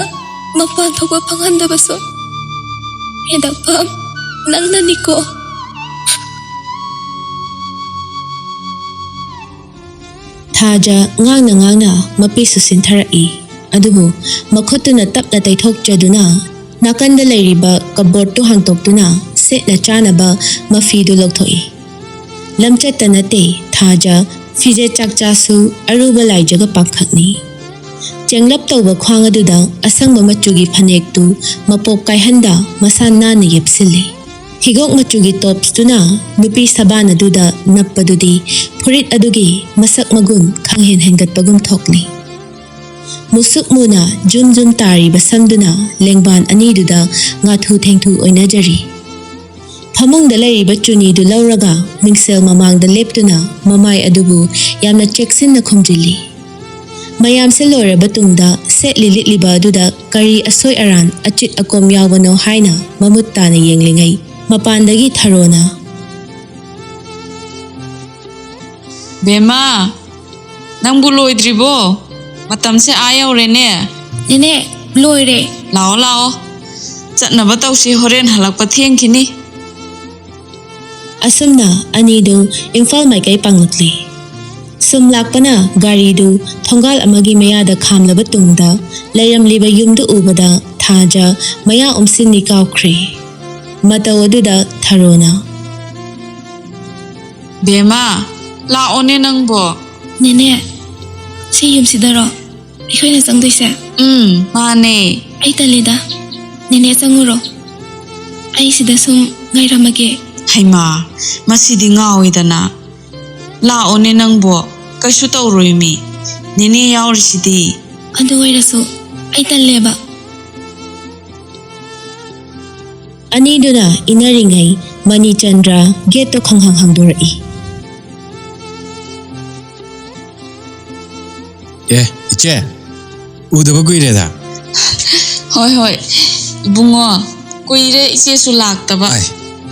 ꯃꯄꯥꯟ ꯊꯣꯛꯄ ꯐꯪꯍꯟꯗꯕꯁꯨ ꯍꯦꯟꯗꯛꯐꯝ ꯅꯪꯅꯅꯤꯀꯣ꯫ ꯊꯥꯖ ꯉꯥꯡꯅ ꯉꯥꯡꯅ ꯃꯄꯤꯁꯨ ꯁꯤꯟꯊꯔꯛꯏ꯫ ꯑꯗꯨꯕꯨ ꯃꯈꯨꯠꯇꯨꯅ ꯇꯞꯅ ꯇꯩꯊꯣꯛꯆꯗꯨꯅ ꯅꯥꯀꯟꯗ ꯂꯩꯔꯤꯕ ꯀꯞꯕꯣꯔꯗꯇꯨ ꯍꯥꯡꯇꯣꯛꯇꯨꯅ ꯁꯦꯠꯅ ꯆꯥꯅꯕ ꯃꯐꯤꯗꯨ ꯂꯧꯊꯣꯛꯏ꯫ ꯂꯝꯆꯠꯇ ꯅꯠꯇꯦ, ꯊꯥꯖ ꯐꯤꯖꯦꯠ ꯆꯥꯛꯆꯥꯁꯨ ꯑꯔꯨꯕ ꯂꯥꯏꯖꯒ ꯄꯥꯡꯈꯛꯅꯤ꯫ ꯆꯦꯡꯂꯞ ꯇꯧꯕ ꯈ꯭ꯋꯥꯡ ꯑꯗꯨꯗ ꯑꯁꯪꯕ ꯃꯆꯨꯒꯤ ꯐꯅꯦꯛꯇꯨ ꯃꯄꯣꯞ ꯀꯥꯏꯍꯟꯗ ꯃꯁꯥ ꯅꯥꯟꯅ ꯌꯦꯞꯁꯤꯜꯂꯤ꯫ ꯍꯤꯒꯣꯛ ꯃꯆꯨꯒꯤ ꯇꯣꯞꯁꯇꯨꯅ ꯅꯨꯄꯤ ꯁꯕꯥꯟ ꯑꯗꯨꯗ ꯅꯞꯄꯗꯨꯗꯤ ꯐꯨꯔꯤꯠ ꯑꯗꯨꯒꯤ ꯃꯁꯛ ꯃꯒꯨꯟ ꯈꯪꯍꯦꯟ ꯍꯦꯟꯒꯠꯄꯒꯨꯝ ꯊꯣꯛꯂꯤ꯫ ꯃꯨꯁꯨꯛ ꯃꯨꯅ ꯖꯨꯝ ꯖꯨꯝ ꯇꯥꯔꯤꯕ ꯁꯝꯗꯨꯅ ꯂꯦꯡꯕꯥꯟ ꯑꯅꯤꯗꯨꯗ ꯉꯥꯊꯨ ꯊꯦꯡꯊꯨ ꯑꯣꯏꯅꯖꯔꯤ꯫ ꯐꯃꯨꯡꯗ ꯂꯩꯔꯤꯕ ꯆꯨꯅꯤꯗꯨ ꯂꯧꯔꯒ ꯃꯤꯡꯁꯦꯜ ꯃꯃꯥꯡꯗ ꯂꯦꯞꯇꯨꯅ ꯃꯃꯥꯏ ꯑꯗꯨꯕꯨ ꯌꯥꯝꯅ ꯆꯦꯛꯁꯤꯟꯅ ꯈꯨꯝꯖꯤꯜꯂꯤ꯫ ꯃꯌꯥꯝꯁꯦ ꯂꯣꯏꯔꯕ ꯇꯨꯡꯗ ꯁꯦꯠꯂꯤ ꯂꯤꯠꯂꯤꯕ ꯑꯗꯨꯗ ꯀꯔꯤ ꯑꯁꯣꯏ ꯑꯔꯥꯟ ꯑꯆꯤꯠ ꯑꯀꯣꯝ ꯌꯥꯎꯕꯅꯣ ꯍꯥꯏꯅ ꯃꯃꯨꯠ ꯇꯥꯅ ꯌꯦꯡꯂꯤꯉꯩ ꯃꯄꯥꯟꯗꯒꯤ ꯊꯔꯣꯅ, "ꯕꯦꯝꯃ, ꯅꯪꯕꯨ ꯂꯣꯏꯗ꯭ꯔꯤꯕꯣ? ꯃꯇꯝꯁꯦ ꯑꯥ ꯌꯧꯔꯦꯅꯦ꯫" "ꯅꯦꯅꯦ, ꯂꯣꯏꯔꯦ꯫" "ꯂꯥꯛꯑꯣ, ꯂꯥꯛꯑꯣ꯫ ꯆꯠꯅꯕ ꯇꯧꯁꯤ, ꯍꯣꯔꯦꯟ ꯍꯜꯂꯛꯄ ꯊꯦꯡꯈꯤꯅꯤ꯫" ꯑꯁꯨꯝꯅ ꯑꯅꯤꯗꯨ ꯏꯝꯐꯥꯜ ꯃꯥꯏꯀꯩ ꯄꯥꯡꯂꯛꯂꯤ꯫ ꯁꯨꯝ ꯂꯥꯛꯄꯅ ꯒꯥꯔꯤꯗꯨ ꯊꯣꯡꯒꯥꯜ ꯑꯃꯒꯤ ꯃꯌꯥꯗ ꯈꯥꯝꯂꯕ ꯇꯨꯡꯗ ꯂꯩꯔꯝꯂꯤꯕ ꯌꯨꯝꯗꯨ ꯎꯕꯗ ꯊꯥꯖ ꯃꯌꯥ ꯎꯝꯁꯤꯟꯅꯤ ꯀꯥꯎꯈ꯭ꯔꯦ꯫ ꯃꯇꯧ ꯑꯗꯨꯗ ꯊꯔꯣꯅ, "ꯕꯦꯝꯃ, ꯂꯥꯛꯑꯣꯅꯦ ꯅꯪꯕꯣ꯫" "ꯅꯦꯅꯦ, ꯁꯤ ꯌꯨꯝꯁꯤꯗꯔꯣ ꯑꯩꯈꯣꯏꯅ ꯆꯪꯗꯣꯏꯁꯦ?" "ꯎꯝ, ꯃꯥꯅꯦ꯫" "ꯑꯩ ꯇꯜꯂꯤꯗ꯫ ꯅꯦꯅꯦ ꯆꯪꯉꯨꯔꯣ꯫ ꯑꯩ ꯁꯤꯗ ꯁꯨꯝ ꯉꯥꯏꯔꯝꯃꯒꯦ꯫" ꯍꯩꯃꯥ, ꯃꯁꯤꯗꯤ ꯉꯥꯎꯋꯤꯗꯅ꯫ "ꯂꯥꯛꯑꯣꯅꯦ ꯅꯪꯕꯣ, ꯀꯩꯁꯨ ꯇꯧꯔꯣꯏꯃꯤ꯫ ꯅꯦꯅꯦ ꯌꯥꯎꯔꯤꯁꯤꯗꯤ꯫" "ꯑꯗꯨ ꯑꯣꯏꯔꯁꯨ ꯑꯩ ꯇꯜꯂꯦꯕ꯫" ꯑꯅꯤꯗꯨꯅ ꯏꯟꯅꯔꯤꯉꯩ ꯃꯅꯤꯆꯟꯗ꯭ꯔ ꯒꯦꯠꯇꯣ ꯈꯪꯍꯥꯡ ꯍꯥꯡꯗꯣꯔꯛꯏ꯫ "ꯑꯦ, ꯏꯆꯦ, ꯎꯗꯕ ꯀꯨꯏꯔꯦꯗ꯫" ꯍꯣꯏ, ꯍꯣꯏ꯫ ꯏꯕꯨꯡꯉꯣ, ꯀꯨꯏꯔꯦ ꯏꯆꯦꯁꯨ ꯂꯥꯛꯇꯕ꯫ ꯑꯥꯏ,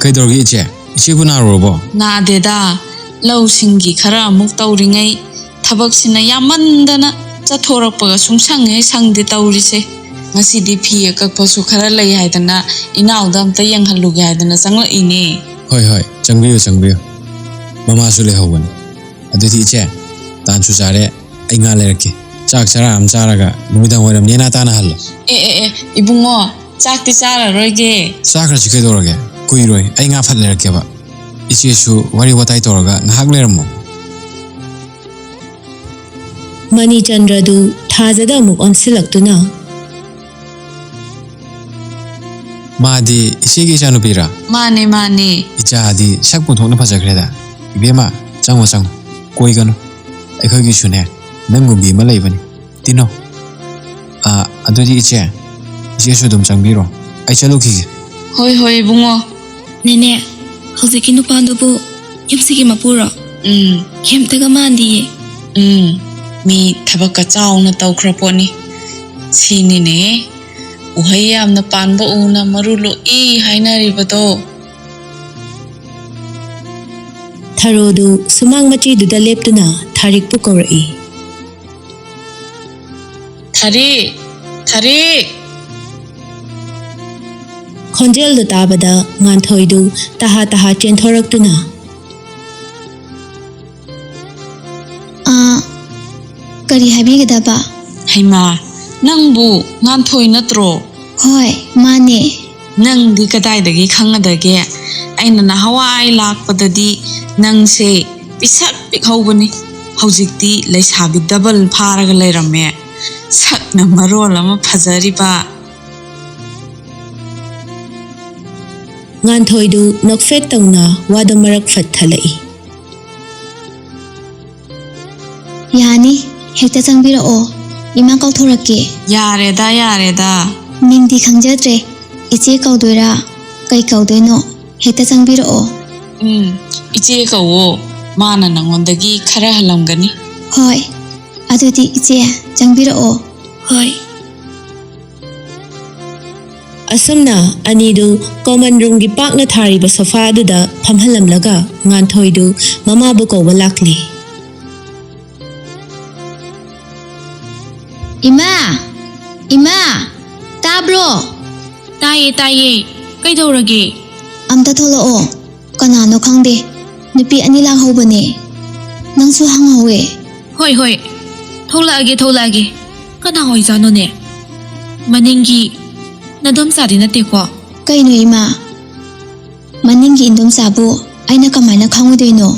ꯀꯩꯗꯧꯔꯒꯦ ꯏꯆꯦ? ꯏꯆꯦꯕꯨ ꯅꯥꯔꯨꯔꯕꯣ? ꯅꯥꯗꯦꯗ, ꯂꯧꯁꯤꯡꯒꯤ ꯈꯔ ꯑꯃꯨꯛ ꯇꯧꯔꯤꯉꯩ, ꯊꯕꯛꯁꯤꯅ ꯌꯥꯝꯃꯟꯗꯅ ꯆꯠꯊꯣꯔꯛꯄꯒ ꯁꯨꯡꯁꯪ ꯍꯦꯛ ꯁꯪꯗꯦ ꯇꯧꯔꯤꯁꯦ꯫ ꯉꯁꯤꯗꯤ ꯐꯤ ꯑꯀꯛꯄꯁꯨ ꯈꯔ ꯂꯩ ꯍꯥꯏꯗꯅ ꯏꯅꯥꯎꯗ ꯑꯝꯇ ꯌꯦꯡꯍꯜꯂꯨꯒꯦ ꯍꯥꯏꯗꯅ ꯆꯪꯂꯛꯏꯅꯦ꯫ ꯍꯣꯏ, ꯍꯣꯏ, ꯆꯪꯕꯤꯌꯨ, ꯆꯪꯕꯤꯌꯨ꯫ ꯃꯃꯥꯁꯨ ꯂꯩꯍꯧꯕꯅꯤ꯫ ꯑꯗꯨꯗꯤ ꯏꯆꯦ, ꯇꯥꯟꯁꯨ ꯆꯥꯔꯦ, ꯑꯩ ꯉꯥ ꯂꯩꯔꯛꯀꯦ꯫ ꯆꯥꯛ ꯆꯔꯥ ꯑꯃ ꯆꯥꯔꯒ ꯅꯨꯃꯤꯗꯥꯡ ꯋꯥꯏꯔꯝ ꯅꯦꯅꯥ ꯇꯥꯅ ꯍꯜꯂꯣ꯫ ꯑꯦ, ꯑꯦ, ꯑꯦ, ꯏꯕꯨꯡꯉꯣ, ꯆꯥꯛꯇꯤ ꯆꯥꯔꯔꯣꯏꯒꯦ꯫ ꯆꯥꯈ꯭ꯔꯁꯤ ꯀꯩꯗꯧꯔꯒꯦ? ꯀꯨꯏꯔꯣꯏ, ꯑꯩ ꯉꯥ ꯐꯠ ꯂꯩꯔꯛꯀꯦꯕ꯫ ꯏꯆꯦꯁꯨ ꯋꯥꯔꯤ ꯋꯥꯇꯥꯏ ꯇꯧꯔꯒ ꯉꯥꯏꯍꯥꯛ ꯂꯩꯔꯝꯃꯣ꯫ ꯃꯅꯤꯆꯟꯗ꯭ꯔꯗꯨ ꯊꯥꯖꯗ ꯑꯃꯨꯛ ꯑꯣꯟꯁꯤꯜꯂꯛꯇꯨꯅ, ꯃꯥꯗꯤ ꯏꯆꯦꯒꯤ ꯏꯆꯥꯅꯨꯄꯤꯔꯥ? ꯃꯥꯅꯦ, ꯃꯥꯅꯦ꯫ ꯏꯆꯥꯗꯤ ꯁꯛ ꯄꯨꯊꯣꯛꯅ ꯐꯖꯈ꯭ꯔꯦꯗ꯫ ꯏꯕꯦꯝꯃ, ꯆꯪꯉꯣ, ꯆꯪꯉꯣ꯫ ꯀꯣꯏꯒꯅꯨ꯫ ꯑꯩꯈꯣꯏꯒꯤꯁꯨꯅꯦ, ꯅꯪꯒꯨꯝꯕꯤ ꯑꯃ ꯂꯩꯕꯅꯤ꯫ ꯇꯤꯅꯣ꯫ ꯑꯥ, ꯑꯗꯨꯗꯤ ꯏꯆꯦ, ꯏꯆꯦꯁꯨ ꯑꯗꯨꯝ ꯆꯪꯕꯤꯔꯣ꯫ ꯑꯩ ꯆꯠꯂꯨꯈꯤꯒꯦ꯫ ꯍꯣꯏ, ꯍꯣꯏ, ꯏꯕꯨꯡꯉꯣ꯫ ꯅꯦꯅꯦ, ꯍꯧꯖꯤꯛꯀꯤ ꯅꯨꯄꯥꯗꯨꯕꯨ ꯌꯨꯝꯁꯤꯒꯤ ꯃꯄꯨꯔꯣ? ꯎꯝ꯫ ꯀꯩꯝꯇꯒ ꯃꯥꯟꯗꯤꯌꯦ꯫ ꯎꯝ, ꯃꯤ ꯊꯕꯛꯀ ꯆꯥꯎꯅ ꯇꯧꯈ꯭ꯔ ꯄꯣꯠꯅꯤ꯫ ꯁꯤꯅꯤꯅꯦ, ꯎꯍꯩ ꯌꯥꯝꯅ ꯄꯥꯟꯕ ꯎꯅ ꯃꯔꯨ ꯂꯣꯛꯏ ꯍꯥꯏꯅꯔꯤꯕꯗꯣ꯫ ꯊꯔꯣꯗꯨ ꯁꯨꯃꯥꯡ ꯃꯆꯤꯗꯨꯗ ꯂꯦꯞꯇꯨꯅ ꯊꯥꯔꯤꯛꯄꯨ ꯀꯧꯔꯛꯏ꯫ ꯊꯥꯔꯤꯛ! ꯊꯥꯔꯤꯛ! ꯈꯣꯟꯖꯦꯜꯗꯨ ꯇꯥꯕꯗ ꯉꯥꯟꯊꯣꯏꯗꯨ ꯇꯍꯥ ꯇꯍꯥ ꯆꯦꯟꯊꯣꯔꯛꯇꯨꯅ, ꯑꯥ, ꯀꯔꯤ ꯍꯥꯏꯕꯤꯒꯗꯕ? ꯍꯩꯃꯥ, ꯅꯪꯕꯨ ꯉꯥꯟꯊꯣꯏ ꯅꯠꯇ꯭ꯔꯣ? ꯍꯣꯏ, ꯃꯥꯅꯦ꯫ ꯅꯪꯗꯤ ꯀꯗꯥꯏꯗꯒꯤ ꯈꯪꯒꯗꯒꯦ? ꯑꯩꯅ ꯅꯍꯥꯟꯋꯥꯏ ꯂꯥꯛꯄꯗꯗꯤ ꯅꯪꯁꯦ ꯄꯤꯁꯛ ꯄꯤꯛꯍꯧꯕꯅꯤ꯫ ꯍꯧꯖꯤꯛꯇꯤ ꯂꯩꯁꯥꯕꯤ ꯗꯕꯜ ꯐꯥꯔꯒ ꯂꯩꯔꯝꯃꯦ꯫ ꯁꯛꯅ ꯃꯔꯣꯜ ꯑꯃ ꯐꯖꯔꯤꯕ꯫ ꯉꯥꯟꯊꯣꯏꯗꯨ ꯅꯣꯛꯐꯦꯠ ꯇꯧꯅ ꯋꯥꯗꯣ ꯃꯔꯛ ꯐꯠ ꯊꯠꯂꯛꯏ꯫ ꯌꯥꯅꯤ, ꯍꯦꯛꯇ ꯆꯪꯕꯤꯔꯛꯑꯣ꯫ ꯏꯃꯥ ꯀꯧꯊꯣꯔꯛꯀꯦ꯫ ꯌꯥꯔꯦꯗ, ꯌꯥꯔꯦꯗ꯫ ꯃꯤꯡꯗꯤ ꯈꯪꯖꯗ꯭ꯔꯦ꯫ ꯏꯆꯦ ꯀꯧꯗꯣꯏꯔꯥ, ꯀꯩ ꯀꯧꯗꯣꯏꯅꯣ? ꯍꯦꯛꯇ ꯆꯪꯕꯤꯔꯛꯑꯣ꯫ ꯎꯝ, ꯏꯆꯦ ꯀꯧꯋꯣ꯫ ꯃꯥꯅ ꯅꯉꯣꯟꯗꯒꯤ ꯈꯔ ꯍꯜꯂꯝꯒꯅꯤ꯫ ꯍꯣꯏ, ꯑꯗꯨꯗꯤ ꯏꯆꯦ, ꯆꯪꯕꯤꯔꯛꯑꯣ꯫ ꯍꯣꯏ꯫ ꯑꯁꯨꯝꯅ ꯑꯅꯤꯗꯨ ꯀꯣꯃꯟ ꯔꯨꯝꯒꯤ ꯄꯥꯛꯅ ꯊꯥꯔꯤꯕ ꯁꯣꯐꯥ ꯑꯗꯨꯗ ꯐꯝꯍꯜꯂꯝꯂꯒ ꯉꯥꯟꯊꯣꯏꯗꯨ ꯃꯃꯥꯕꯨ ꯀꯧꯕ ꯂꯥꯛꯂꯤ꯫ "ꯏꯃꯥ! ꯏꯃꯥ! ꯇꯥꯕ꯭ꯔꯣ?" "ꯇꯥꯏꯌꯦ, ꯇꯥꯏꯌꯦ꯫ ꯀꯩꯗꯧꯔꯒꯦ?" "ꯑꯝꯇ ꯊꯣꯛꯂꯛꯑꯣ꯫ ꯀꯅꯥꯅꯣ ꯈꯪꯗꯦ꯫ ꯅꯨꯄꯤ ꯑꯅꯤ ꯂꯥꯛꯍꯧꯕꯅꯦ꯫ ꯅꯪꯁꯨ ꯍꯪꯍꯧꯋꯦ꯫" "ꯍꯣꯏ, ꯍꯣꯏ꯫ ꯊꯣꯛꯂꯛꯑꯒꯦ, ꯊꯣꯛꯂꯛꯑꯒꯦ꯫ ꯀꯅꯥ ꯑꯣꯏꯖꯥꯠꯅꯣꯅꯦ? ꯃꯅꯤꯡꯒꯤ ꯅꯗꯣꯝꯆꯥꯗꯤ ꯅꯠꯇꯦꯀꯣ?" "ꯀꯩꯅꯣ ꯏꯃꯥ? ꯃꯅꯤꯡꯒꯤ ꯏꯟꯗꯣꯝꯆꯥꯕꯨ ꯑꯩꯅ ꯀꯃꯥꯏꯅ ꯈꯪꯉꯨꯗꯣꯏꯅꯣ?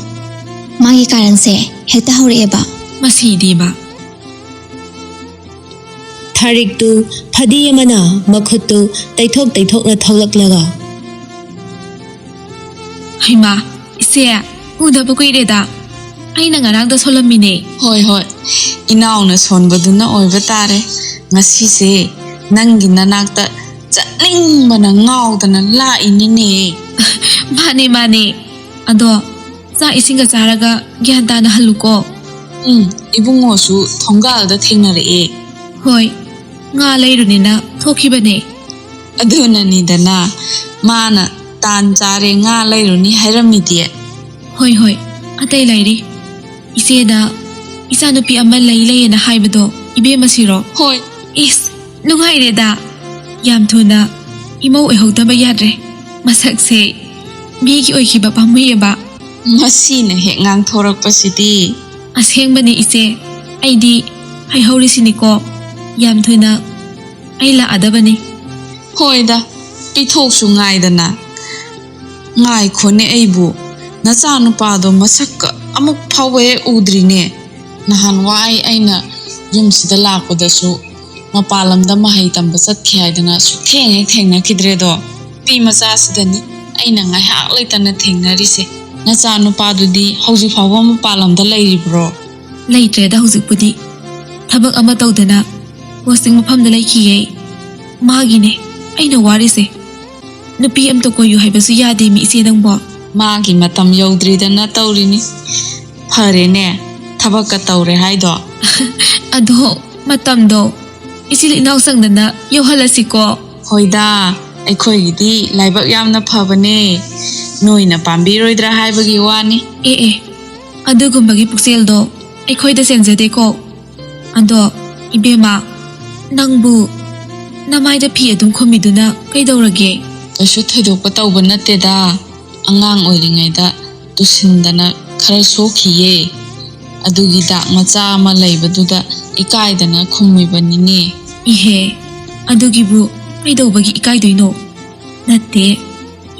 ꯃꯥꯒꯤ ꯀꯥꯔꯟꯁꯦ ꯍꯦꯛꯇ ꯍꯧꯔꯛꯑꯦꯕ꯫" ꯃꯁꯤꯗꯤꯕ꯫ ꯊꯥꯔꯤꯛꯇꯨ ꯐꯗꯤ ꯑꯃꯅ ꯃꯈꯨꯠꯇꯨ ꯇꯩꯊꯣꯛ ꯇꯩꯊꯣꯛꯅ ꯊꯣꯛꯂꯛꯂꯒ, "ꯍꯩꯃꯥ, ꯏꯆꯦ, ꯎꯗꯕ ꯀꯨꯏꯔꯦꯗ꯫ ꯑꯩꯅ ꯉꯔꯥꯡꯗ ꯁꯣꯜꯂꯝꯃꯤꯅꯦ꯫" "ꯍꯣꯏ, ꯍꯣꯏ, ꯏꯅꯥꯎꯅ ꯁꯣꯟꯕꯗꯨꯅ ꯑꯣꯏꯕ ꯇꯥꯔꯦ꯫ ꯉꯁꯤꯁꯦ ꯅꯪꯒꯤ ꯅꯅꯥꯛꯇ ꯆꯠꯅꯤꯡꯕꯅ ꯉꯥꯎꯗꯅ ꯂꯥꯛꯏꯅꯤꯅꯦ꯫" "ꯃꯥꯅꯦ, ꯃꯥꯅꯦ꯫ ꯑꯗꯣ ꯆꯥꯛ ꯏꯁꯤꯡꯒ ꯆꯥꯔꯒ ꯒ꯭ꯌꯥꯟ ꯇꯥꯅ ꯍꯜꯂꯨꯀꯣ꯫" "ꯎꯝ, ꯏꯕꯨꯡꯉꯣꯁꯨ ꯊꯣꯡꯒꯥꯜꯗ ꯊꯦꯡꯅꯔꯛꯑꯦ꯫" "ꯍꯣꯏ, ꯉꯥ ꯂꯩꯔꯨꯅꯤꯅ ꯊꯣꯛꯈꯤꯕꯅꯦ꯫" "ꯑꯗꯨꯅꯅꯤꯗꯅ ꯃꯥꯅ ꯇꯥꯟ ꯆꯥꯔꯦ, ꯉꯥ ꯂꯩꯔꯨꯅꯤ ꯍꯥꯏꯔꯝꯃꯤꯗꯤ꯫" "ꯍꯣꯏ, ꯍꯣꯏ, ꯑꯇꯩ ꯂꯩꯔꯤ꯫ ꯏꯆꯦꯅ ꯏꯆꯥꯅꯨꯄꯤ ꯑꯃ ꯂꯩ ꯂꯩꯌꯦꯅ ꯍꯥꯏꯕꯗꯣ ꯏꯕꯦꯝꯃꯁꯤꯔꯣ?" "ꯍꯣꯏ꯫" "ꯏꯁ, ꯅꯨꯡꯉꯥꯏꯔꯦꯗ꯫ ꯌꯥꯝ ꯊꯨꯅ ꯏꯃꯧ ꯑꯣꯏꯍꯧꯗꯕ ꯌꯥꯗ꯭ꯔꯦ꯫ ꯃꯁꯛꯁꯦ ꯃꯤꯒꯤ ꯑꯣꯏꯈꯤꯕ ꯄꯥꯝꯃꯨꯏꯌꯦꯕ꯫" "ꯃꯁꯤꯅ ꯍꯦꯛ ꯉꯥꯡꯊꯣꯔꯛꯄꯁꯤꯗꯤ꯫" "ꯑꯁꯦꯡꯕꯅꯦ ꯏꯆꯦ, ꯑꯩꯗꯤ ꯍꯥꯏꯍꯧꯔꯤꯁꯤꯅꯤꯀꯣ, ꯌꯥꯝ ꯊꯨꯅ ꯑꯩ ꯂꯥꯛꯑꯗꯕꯅꯤ꯫" "ꯍꯣꯏꯗ, ꯄꯤꯊꯣꯛꯁꯨ ꯉꯥꯏꯗꯅ꯫ ꯉꯥꯏꯈꯣꯅꯦ, ꯑꯩꯕꯨ ꯅꯆꯥꯅꯨꯄꯥꯗꯣ ꯃꯁꯛꯀ ꯑꯃꯨꯛ ꯐꯥꯎꯕ ꯍꯦꯛ ꯎꯗ꯭ꯔꯤꯅꯦ꯫ ꯅꯍꯥꯟꯋꯥꯏ ꯑꯩꯅ ꯌꯨꯝꯁꯤꯗ ꯂꯥꯛꯄꯗꯁꯨ ꯃꯄꯥꯟ ꯂꯝꯗ ꯃꯍꯩ ꯇꯝꯕ ꯆꯠꯈꯤ ꯍꯥꯏꯗꯅ ꯁꯨꯛꯊꯦꯡ ꯍꯦꯛ ꯊꯦꯡꯅꯈꯤꯗ꯭ꯔꯦꯗꯣ꯫ ꯅꯨꯄꯤ ꯃꯆꯥꯁꯤꯗꯅꯤ ꯑꯩꯅ ꯉꯥꯏꯍꯥꯛ ꯂꯩꯇꯅ ꯊꯦꯡꯅꯔꯤꯁꯦ꯫ ꯅꯆꯥꯅꯨꯄꯥꯗꯨꯗꯤ ꯍꯧꯖꯤꯛ ꯐꯥꯎꯕ ꯃꯄꯥꯟ ꯂꯝꯗ ꯂꯩꯔꯤꯕ꯭ꯔꯣ?" "ꯂꯩꯇ꯭ꯔꯦꯗ ꯍꯧꯖꯤꯛꯄꯨꯗꯤ꯫ ꯊꯕꯛ ꯑꯃ ꯇꯧꯗꯅ ꯄꯣꯁꯇꯤꯡ ꯃꯐꯝꯗ ꯂꯩꯈꯤꯌꯦ꯫ ꯃꯥꯒꯤꯅꯦ ꯑꯩꯅ ꯋꯥꯔꯤꯁꯦ꯫ ꯅꯨꯄꯤ ꯑꯝꯇ ꯀꯣꯏꯌꯨ ꯍꯥꯏꯕꯁꯨ ꯌꯥꯗꯦ ꯃꯤ ꯏꯆꯦ ꯅꯪꯕꯣ꯫" "ꯃꯥꯒꯤ ꯃꯇꯝ ꯌꯧꯗ꯭ꯔꯤꯗꯅ ꯇꯧꯔꯤꯅꯤ꯫ ꯐꯔꯦꯅꯦ, ꯊꯕꯛꯀ ꯇꯧꯔꯦ ꯍꯥꯏꯗꯣ꯫" "ꯑꯗꯣ ꯃꯇꯝꯗꯣ ꯏꯆꯤꯜ ꯏꯅꯥꯎ ꯆꯪꯗꯅ ꯌꯧꯍꯜꯂꯁꯤꯀꯣ꯫" ꯍꯣꯏꯗ, ꯑꯩꯈꯣꯏꯒꯤꯗꯤ ꯂꯥꯏꯕꯛ ꯌꯥꯝꯅ ꯐꯕꯅꯦ꯫ ꯅꯣꯏꯅ ꯄꯥꯝꯕꯤꯔꯣꯏꯗ꯭ꯔꯥ ꯍꯥꯏꯕꯒꯤ ꯋꯥꯅꯤ꯫ ꯑꯦ ꯑꯦ, ꯑꯗꯨꯒꯨꯝꯕꯒꯤ ꯄꯨꯛꯆꯦꯜꯗꯣ ꯑꯩꯈꯣꯏꯗ ꯆꯦꯟꯖꯗꯦꯀꯣ꯫ ꯑꯗꯣ ꯏꯕꯦꯝꯃ, ꯅꯪꯕꯨ ꯅꯃꯥꯏꯗ ꯐꯤ ꯑꯗꯨꯝ ꯈꯨꯝꯃꯤꯗꯨꯅ ꯀꯩꯗꯧꯔꯒꯦ? ꯀꯩꯁꯨ ꯊꯣꯏꯗꯣꯛꯄ ꯇꯧꯕ ꯅꯠꯇꯦꯗ꯫ ꯑꯉꯥꯡ ꯑꯣꯏꯔꯤꯉꯩꯗ ꯇꯨꯁꯤꯟꯗꯅ ꯈꯔ ꯁꯣꯛꯈꯤꯌꯦ꯫ ꯑꯗꯨꯒꯤ ꯗꯥꯛ ꯃꯆꯥ ꯑꯃ ꯂꯩꯕꯗꯨꯗ ꯏꯀꯥꯏꯗꯅ ꯈꯨꯝꯃꯤꯕꯅꯤꯅꯦ꯫ ꯏꯍꯦ, ꯑꯗꯨꯒꯤꯕꯨ ꯀꯩꯗꯧꯕꯒꯤ ꯏꯀꯥꯏꯗꯣꯏꯅꯣ? ꯅꯠꯇꯦ,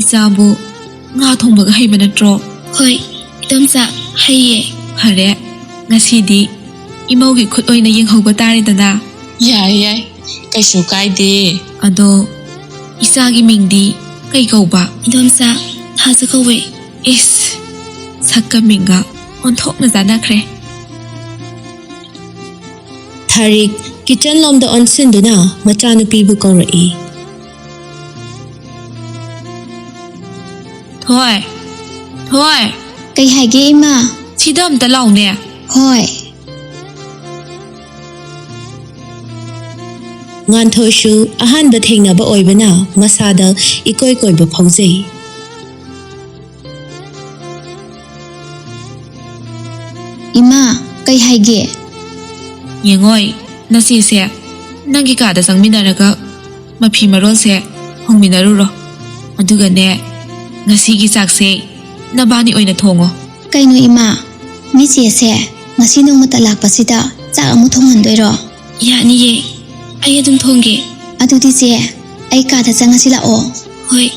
ꯏꯆꯥꯕꯨ ꯉꯥ ꯊꯣꯡꯕꯒ ꯍꯩꯕ ꯅꯠꯇ꯭ꯔꯣ? ꯍꯣꯏ, ꯏꯗꯣꯝꯆꯥ, ꯍꯩꯌꯦ꯫ ꯐꯔꯦ, ꯉꯁꯤꯗꯤ ꯏꯃꯧꯒꯤ ꯈꯨꯠ ꯑꯣꯏꯅ ꯌꯦꯡꯍꯧꯕ ꯇꯥꯔꯦꯗꯅ꯫ ꯌꯥꯏ, ꯌꯥꯏ, ꯀꯩꯁꯨ ꯀꯥꯏꯗꯦ꯫ ꯑꯗꯣ ꯏꯆꯥꯒꯤ ꯃꯤꯡꯗꯤ ꯀꯩ ꯀꯧꯕ? ꯏꯗꯣꯝꯆꯥ, ꯊꯥꯖ ꯀꯧꯋꯦ꯫ ꯏꯁ, ꯁꯛꯀ ꯃꯤꯡꯒ ꯑꯣꯟꯊꯣꯛꯅ ꯆꯥꯟꯅꯈ꯭ꯔꯦ꯫ ꯊꯥꯔꯤꯛ ꯀꯤꯆꯟ ꯂꯣꯝꯗ ꯑꯣꯟꯁꯤꯟꯗꯨꯅ ꯃꯆꯥꯅꯨꯄꯤꯕꯨ ꯀꯧꯔꯛꯏ꯫ ꯊꯣꯏ, ꯊꯣꯏ꯫ ꯀꯩ ꯍꯥꯏꯒꯦ, ꯏꯃꯥ? ꯁꯤꯗ ꯑꯝꯇ ꯂꯥꯎꯅꯦ꯫ ꯍꯣꯏ꯫ ꯉꯥꯟꯊꯣꯏꯁꯨ ꯑꯍꯥꯟꯕ ꯊꯦꯡꯅꯕ ꯑꯣꯏꯕꯅ ꯃꯁꯥꯗ ꯏꯀꯣꯏ ꯀꯣꯏꯕ ꯐꯥꯎꯖꯩ꯫ ꯏꯃꯥ, ꯀꯩ ꯍꯥꯏꯒꯦ? ꯌꯦꯡꯉꯣꯏ, ꯅꯆꯦꯁꯦ ꯅꯪꯒꯤ ꯀꯥꯗ ꯆꯪꯃꯤꯟꯅꯔꯒ ꯃꯐꯤ ꯃꯔꯣꯜꯁꯦ ꯍꯣꯡꯃꯤꯟꯅꯔꯨꯔꯣ꯫ ꯑꯗꯨꯒꯅꯦ, ꯉꯁꯤꯒꯤ ꯆꯥꯛꯁꯦ ꯅꯕꯥꯅꯤ ꯑꯣꯏꯅ ꯊꯣꯡꯉꯣ꯫ ꯀꯩꯅꯣ ꯏꯃꯥ, ꯅꯣꯏ ꯆꯦꯁꯦ ꯉꯁꯤ ꯅꯣꯡꯃꯇ ꯂꯥꯛꯄꯁꯤꯗ ꯆꯥꯛ ꯑꯃꯨꯛ ꯊꯣꯡꯍꯟꯗꯣꯏꯔꯣ? ꯌꯥꯅꯤꯌꯦ, ꯑꯩ ꯑꯗꯨꯝ ꯊꯣꯡꯒꯦ꯫ ꯑꯗꯨꯗꯤ ꯆꯦ, ꯑꯩ ꯀꯥꯗ ꯆꯪꯉꯁꯤ ꯂꯥꯛꯑꯣ꯫ ꯍꯣꯏ꯫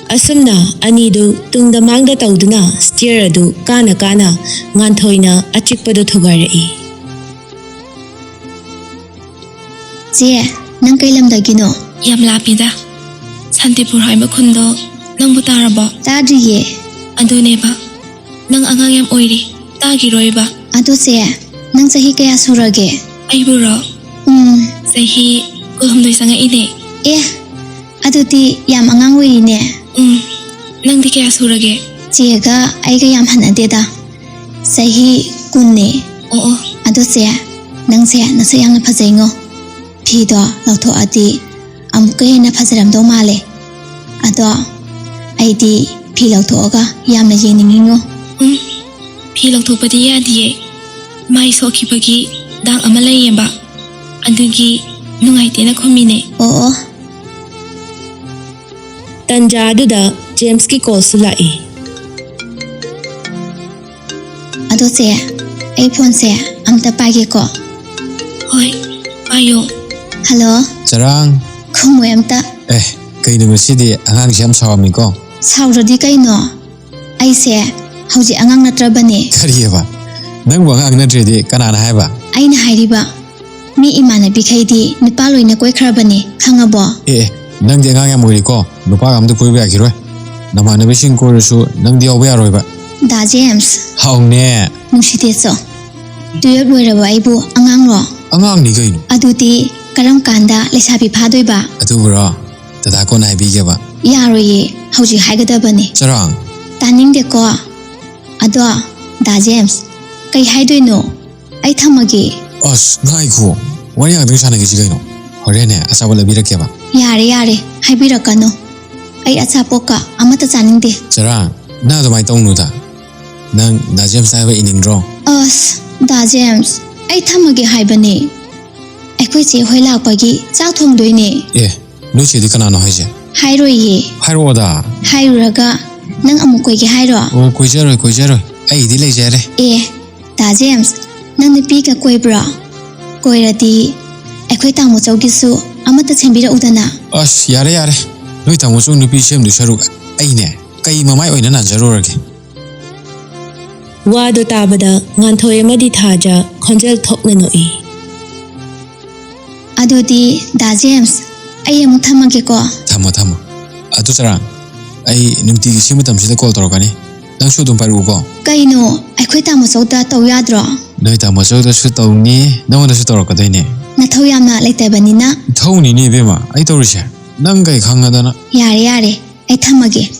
ꯑꯁꯨꯝꯅ ꯑꯅꯤꯗꯨ ꯇꯨꯡꯗ ꯃꯥꯡꯗ ꯇꯧꯗꯨꯅ ꯁ꯭ꯇꯤꯌꯔ ꯑꯗꯨ ꯀꯥꯅ ꯀꯥꯅ ꯉꯥꯟꯊꯣꯏꯅ ꯑꯆꯤꯛꯄꯗꯨ ꯊꯨꯒꯥꯏꯔꯛꯏ꯫ ꯆꯦ, ꯅꯪ ꯀꯩ ꯂꯝꯗꯒꯤꯅꯣ? ꯌꯥꯝ ꯂꯥꯞꯄꯤꯗ꯫ ꯁꯥꯟꯇꯤꯄꯨꯔ ꯍꯥꯏꯕ ꯈꯨꯟꯗꯣ ꯅꯪꯕꯨ ꯇꯥꯔꯕꯣ? ꯇꯥꯗ꯭ꯔꯤꯌꯦ꯫ ꯑꯗꯨꯅꯦꯕ꯫ ꯅꯪ ꯑꯉꯥꯡ ꯌꯥꯝ ꯑꯣꯏꯔꯤ, ꯇꯥꯈꯤꯔꯣꯏꯕ꯫ ꯑꯗꯨ ꯆꯦ, ꯅꯪ ꯆꯍꯤ ꯀꯌꯥ ꯁꯨꯔꯒꯦ? ꯑꯩꯕꯨꯔꯣ? ꯎꯝ꯫ ꯆꯍꯤ ꯀꯨꯟꯍꯨꯝꯗꯣꯏ ꯆꯪꯉꯛꯏꯅꯦ꯫ ꯑꯦ, ꯑꯗꯨꯗꯤ ꯌꯥꯝ ꯑꯉꯥꯡ ꯑꯣꯏꯔꯤꯅꯦ꯫ ꯎꯝ, ꯅꯪꯗꯤ ꯀꯌꯥ ꯁꯨꯔꯒꯦ? ꯆꯦꯒ ꯑꯩꯒ ꯌꯥꯝ ꯍꯟꯅꯗꯦꯗ, ꯆꯍꯤ ꯀꯨꯟꯅꯦ꯫ ꯑꯣ, ꯑꯣ꯫ ꯑꯗꯣ ꯆꯦ, ꯅꯪꯁꯦ ꯅꯁꯛ ꯌꯥꯝꯅ ꯐꯖꯩꯉꯣ꯫ ꯐꯤꯗꯣ ꯂꯧꯊꯣꯛꯑꯗꯤ ꯑꯃꯨꯛꯀ ꯍꯦꯟꯅ ꯐꯖꯔꯝꯗꯧ ꯃꯥꯜꯂꯦ꯫ ꯑꯗꯣ ꯑꯩꯗꯤ ꯐꯤ ꯂꯧꯊꯣꯛꯑꯒ ꯌꯥꯝꯅ ꯌꯦꯡꯅꯤꯡꯉꯤꯉꯣ꯫ ꯎꯝ, ꯐꯤ ꯂꯧꯊꯣꯛꯄꯗꯤ ꯌꯥꯗꯤꯌꯦ꯫ ꯃꯥꯏ ꯁꯣꯛꯈꯤꯕꯒꯤ ꯗꯥꯛ ꯑꯃ ꯂꯩꯌꯦꯕ꯫ ꯑꯗꯨꯒꯤ ꯅꯨꯡꯉꯥꯏꯇꯦꯅ ꯈꯨꯝꯃꯤꯅꯦ꯫ ꯑꯣ, ꯑꯣ꯫ ꯇꯟꯖꯥ ꯑꯗꯨꯗ ꯖꯦꯝꯁꯀꯤ ꯀꯣꯜꯁꯨ ꯂꯥꯛꯏ꯫ ꯑꯗꯣ ꯆꯦ, ꯑꯩ ꯐꯣꯟꯁꯦ ꯑꯝꯇ ꯄꯥꯏꯒꯦꯀꯣ꯫ ꯍꯣꯏ, ꯄꯥꯏꯌꯣ꯫ ꯍꯜꯂꯣ꯫ ꯆꯔꯥꯡ꯫ ꯈꯨꯝꯃꯣꯏ ꯑꯝꯇ꯫ ꯑꯦ, ꯀꯩꯅꯣ ꯉꯁꯤꯗꯤ ꯑꯉꯥꯡꯁꯦ ꯌꯥꯝ ꯁꯥꯎꯔꯝꯃꯤꯀꯣ? ꯁꯥꯎꯗ꯭ꯔꯗꯤ ꯀꯩꯅꯣ? ꯑꯩꯁꯦ ꯍꯧꯖꯤꯛ ꯑꯉꯥꯡ ꯅꯠꯇ꯭ꯔꯕꯅꯦ꯫ ꯀꯔꯤꯑꯕ? ꯅꯪꯕꯨ ꯑꯉꯥꯡ ꯅꯠꯇ꯭ꯔꯦꯗꯤ ꯀꯅꯥꯅ ꯍꯥꯏꯕ? ꯑꯩꯅ ꯍꯥꯏꯔꯤꯕ, ꯃꯤ ꯏꯃꯥꯟꯅꯕꯤꯈꯩꯗꯤ ꯅꯨꯄꯥ ꯂꯣꯏꯅ ꯀꯣꯏꯈ꯭ꯔꯕꯅꯦ, ꯈꯪꯉꯕꯣ? ꯑꯦ, ꯑꯦ, ꯅꯪꯗꯤ ꯑꯉꯥꯡ ꯌꯥꯝ ꯑꯣꯏꯔꯤꯀꯣ, ꯅꯨꯄꯥꯒ ꯑꯝꯇ ꯀꯣꯏꯕ ꯌꯥꯈꯤꯔꯣꯏ꯫ ꯅꯃꯥꯟꯅꯕꯤꯁꯤꯡ ꯀꯣꯏꯔꯁꯨ ꯅꯪꯗꯤ ꯌꯥꯎꯕ ꯌꯥꯔꯣꯏꯕ꯫ ꯗꯥ ꯖꯦꯝꯁ꯫ ꯍꯥꯎꯅꯦ꯫ ꯅꯨꯡꯁꯤꯇꯦꯠꯁꯣ, ꯇꯨꯌꯦꯜꯞ ꯂꯣꯏꯔꯕ ꯑꯩꯕꯨ ꯑꯉꯥꯡꯂꯣ? ꯑꯉꯥꯡꯅꯤ ꯀꯩꯅꯣ꯫ ꯑꯗꯨꯗꯤ ꯀꯔꯝ ꯀꯥꯟꯗ ꯂꯩꯁꯥꯕꯤ ꯐꯥꯗꯣꯏꯕ? ꯑꯗꯨꯕꯨꯔꯣ, ꯗꯗꯥ ꯀꯣꯟꯅ ꯍꯥꯏꯕꯤꯒꯦꯕ꯫ ꯌꯥꯔꯣꯏꯌꯦ, ꯍꯧꯖꯤꯛ ꯍꯥꯏꯒꯗꯕꯅꯦ꯫ ꯆꯔꯥꯡ꯫ ꯇꯥꯅꯤꯡꯗꯦꯀꯣ꯫ ꯑꯗꯣ, ꯗꯥ ꯖꯦꯝꯁ, ꯀꯩ ꯍꯥꯏꯗꯣꯏꯅꯣ? ꯑꯩ ꯊꯝꯃꯒꯦ꯫ ꯑꯁ, ꯉꯥꯏꯈꯣ꯫ ꯋꯥꯔꯤ ꯉꯥꯛꯇꯪ ꯁꯥꯟꯅꯈꯤꯁꯤ ꯀꯩꯅꯣ꯫ ꯍꯣꯔꯦꯟꯅꯦ, ꯑꯆꯥꯄꯣꯠ ꯂꯩꯕꯤꯔꯛꯀꯦꯕ꯫ ꯌꯥꯔꯦ, ꯌꯥꯔꯦ, ꯍꯥꯏꯕꯤꯔꯛꯀꯅꯨ꯫ ꯑꯩ ꯑꯆꯥꯄꯣꯠꯀ ꯑꯃꯠꯇ ꯆꯥꯅꯤꯡꯗꯦ꯫ ꯆꯔꯥꯡ, ꯅꯪ ꯑꯗꯨꯃꯥꯏꯅ ꯇꯧꯅꯨꯗ꯫ ꯅꯪ ꯗꯥ ꯖꯦꯝꯁꯅ ꯍꯥꯏꯕ ꯏꯅꯤꯡꯗ꯭ꯔꯣ? ꯑꯁ, ꯗꯥ ꯖꯦꯝꯁ, ꯑꯩ ꯊꯝꯃꯒꯦ ꯍꯥꯏꯕꯅꯦ꯫ ꯑꯩꯈꯣꯏ ꯆꯦ ꯍꯣꯏ ꯂꯥꯛꯄꯒꯤ ꯆꯥꯛ ꯊꯣꯡꯗꯣꯏꯅꯦ꯫ ꯑꯦ, ꯅꯣꯏ ꯆꯦꯗꯤ ꯀꯅꯥꯅꯣ ꯍꯥꯏꯁꯦ? ꯍꯥꯏꯔꯣꯏꯌꯦ꯫ ꯍꯥꯏꯔꯛꯑꯣꯗ꯫ ꯍꯥꯏꯔꯨꯔꯒ ꯅꯪ ꯑꯃꯨꯛ ꯀꯣꯏꯒꯦ ꯍꯥꯏꯔꯣ? ꯑꯣ, ꯀꯣꯏꯖꯔꯣꯏ, ꯀꯣꯏꯖꯔꯣꯏ꯫ ꯑꯩꯗꯤ ꯂꯩꯖꯔꯦ꯫ ꯑꯦ, ꯗꯥ ꯖꯦꯝꯁ, ꯅꯪ ꯅꯨꯄꯤꯒ ꯀꯣꯏꯕ꯭ꯔꯣ? ꯀꯣꯏꯔꯗꯤ ꯑꯩꯈꯣꯏ ꯇꯥꯃꯣꯆꯧꯒꯤꯁꯨ ꯑꯃꯠꯇ ꯁꯦꯝꯕꯤꯔꯛꯎꯗꯅ꯫ ꯑꯁ, ꯌꯥꯔꯦ, ꯌꯥꯔꯦ꯫ ꯅꯣꯏ ꯇꯥꯃꯣꯆꯧ ꯅꯨꯄꯤ ꯁꯦꯝꯗꯣꯏ ꯁꯔꯨꯛ ꯑꯩꯅꯦ ꯀꯩ ꯃꯃꯥꯏ ꯑꯣꯏꯅ ꯅꯥꯟꯖꯔꯨꯔꯒꯦ? ꯋꯥꯗꯣ ꯇꯥꯕꯗ ꯉꯥꯟꯊꯣꯏ ꯑꯃꯗꯤ ꯊꯥꯖ ꯈꯣꯟꯖꯦꯜ ꯊꯣꯛꯅ ꯅꯣꯛꯏ꯫ ꯑꯗꯨꯗꯤ ꯗꯥ ꯖꯦꯝꯁ, ꯑꯩ ꯑꯃꯨꯛ ꯊꯝꯃꯒꯦꯀꯣ꯫ ꯊꯝꯃꯣ, ꯊꯝꯃꯣ꯫ ꯑꯗꯨ ꯆꯔꯥꯡ, ꯑꯩ ꯅꯨꯡꯇꯤꯒꯤ ꯁꯤ ꯃꯇꯝꯁꯤꯗ ꯀꯣꯜ ꯇꯧꯔꯛꯀꯅꯤ꯫ ꯅꯪꯁꯨ ꯑꯗꯨꯝ ꯄꯥꯏꯔꯛꯎꯀꯣ꯫ ꯀꯩꯅꯣ, ꯑꯩꯈꯣꯏ ꯇꯥꯃꯣꯆꯧꯗ ꯇꯧ ꯌꯥꯗ꯭ꯔꯣ? ꯅꯣꯏ ꯇꯥꯃꯣꯆꯧꯗꯁꯨ ꯇꯧꯅꯤ, ꯅꯉꯣꯟꯗꯁꯨ ꯇꯧꯔꯛꯀꯗꯣꯏꯅꯦ꯫ ꯅꯊꯧ ꯌꯥꯝꯅ ꯂꯩꯇꯕꯅꯤꯅ꯫ ꯊꯧꯅꯤꯅꯦ ꯏꯕꯦꯝꯃ, ꯑꯩ ꯇꯧꯔꯤꯁꯦ꯫ ꯅꯪ ꯀꯩ ꯈꯪꯉꯗꯅ? ꯌꯥꯔꯦ, ꯌꯥꯔꯦ, ꯑꯩ ꯊꯝꯃꯒꯦ꯫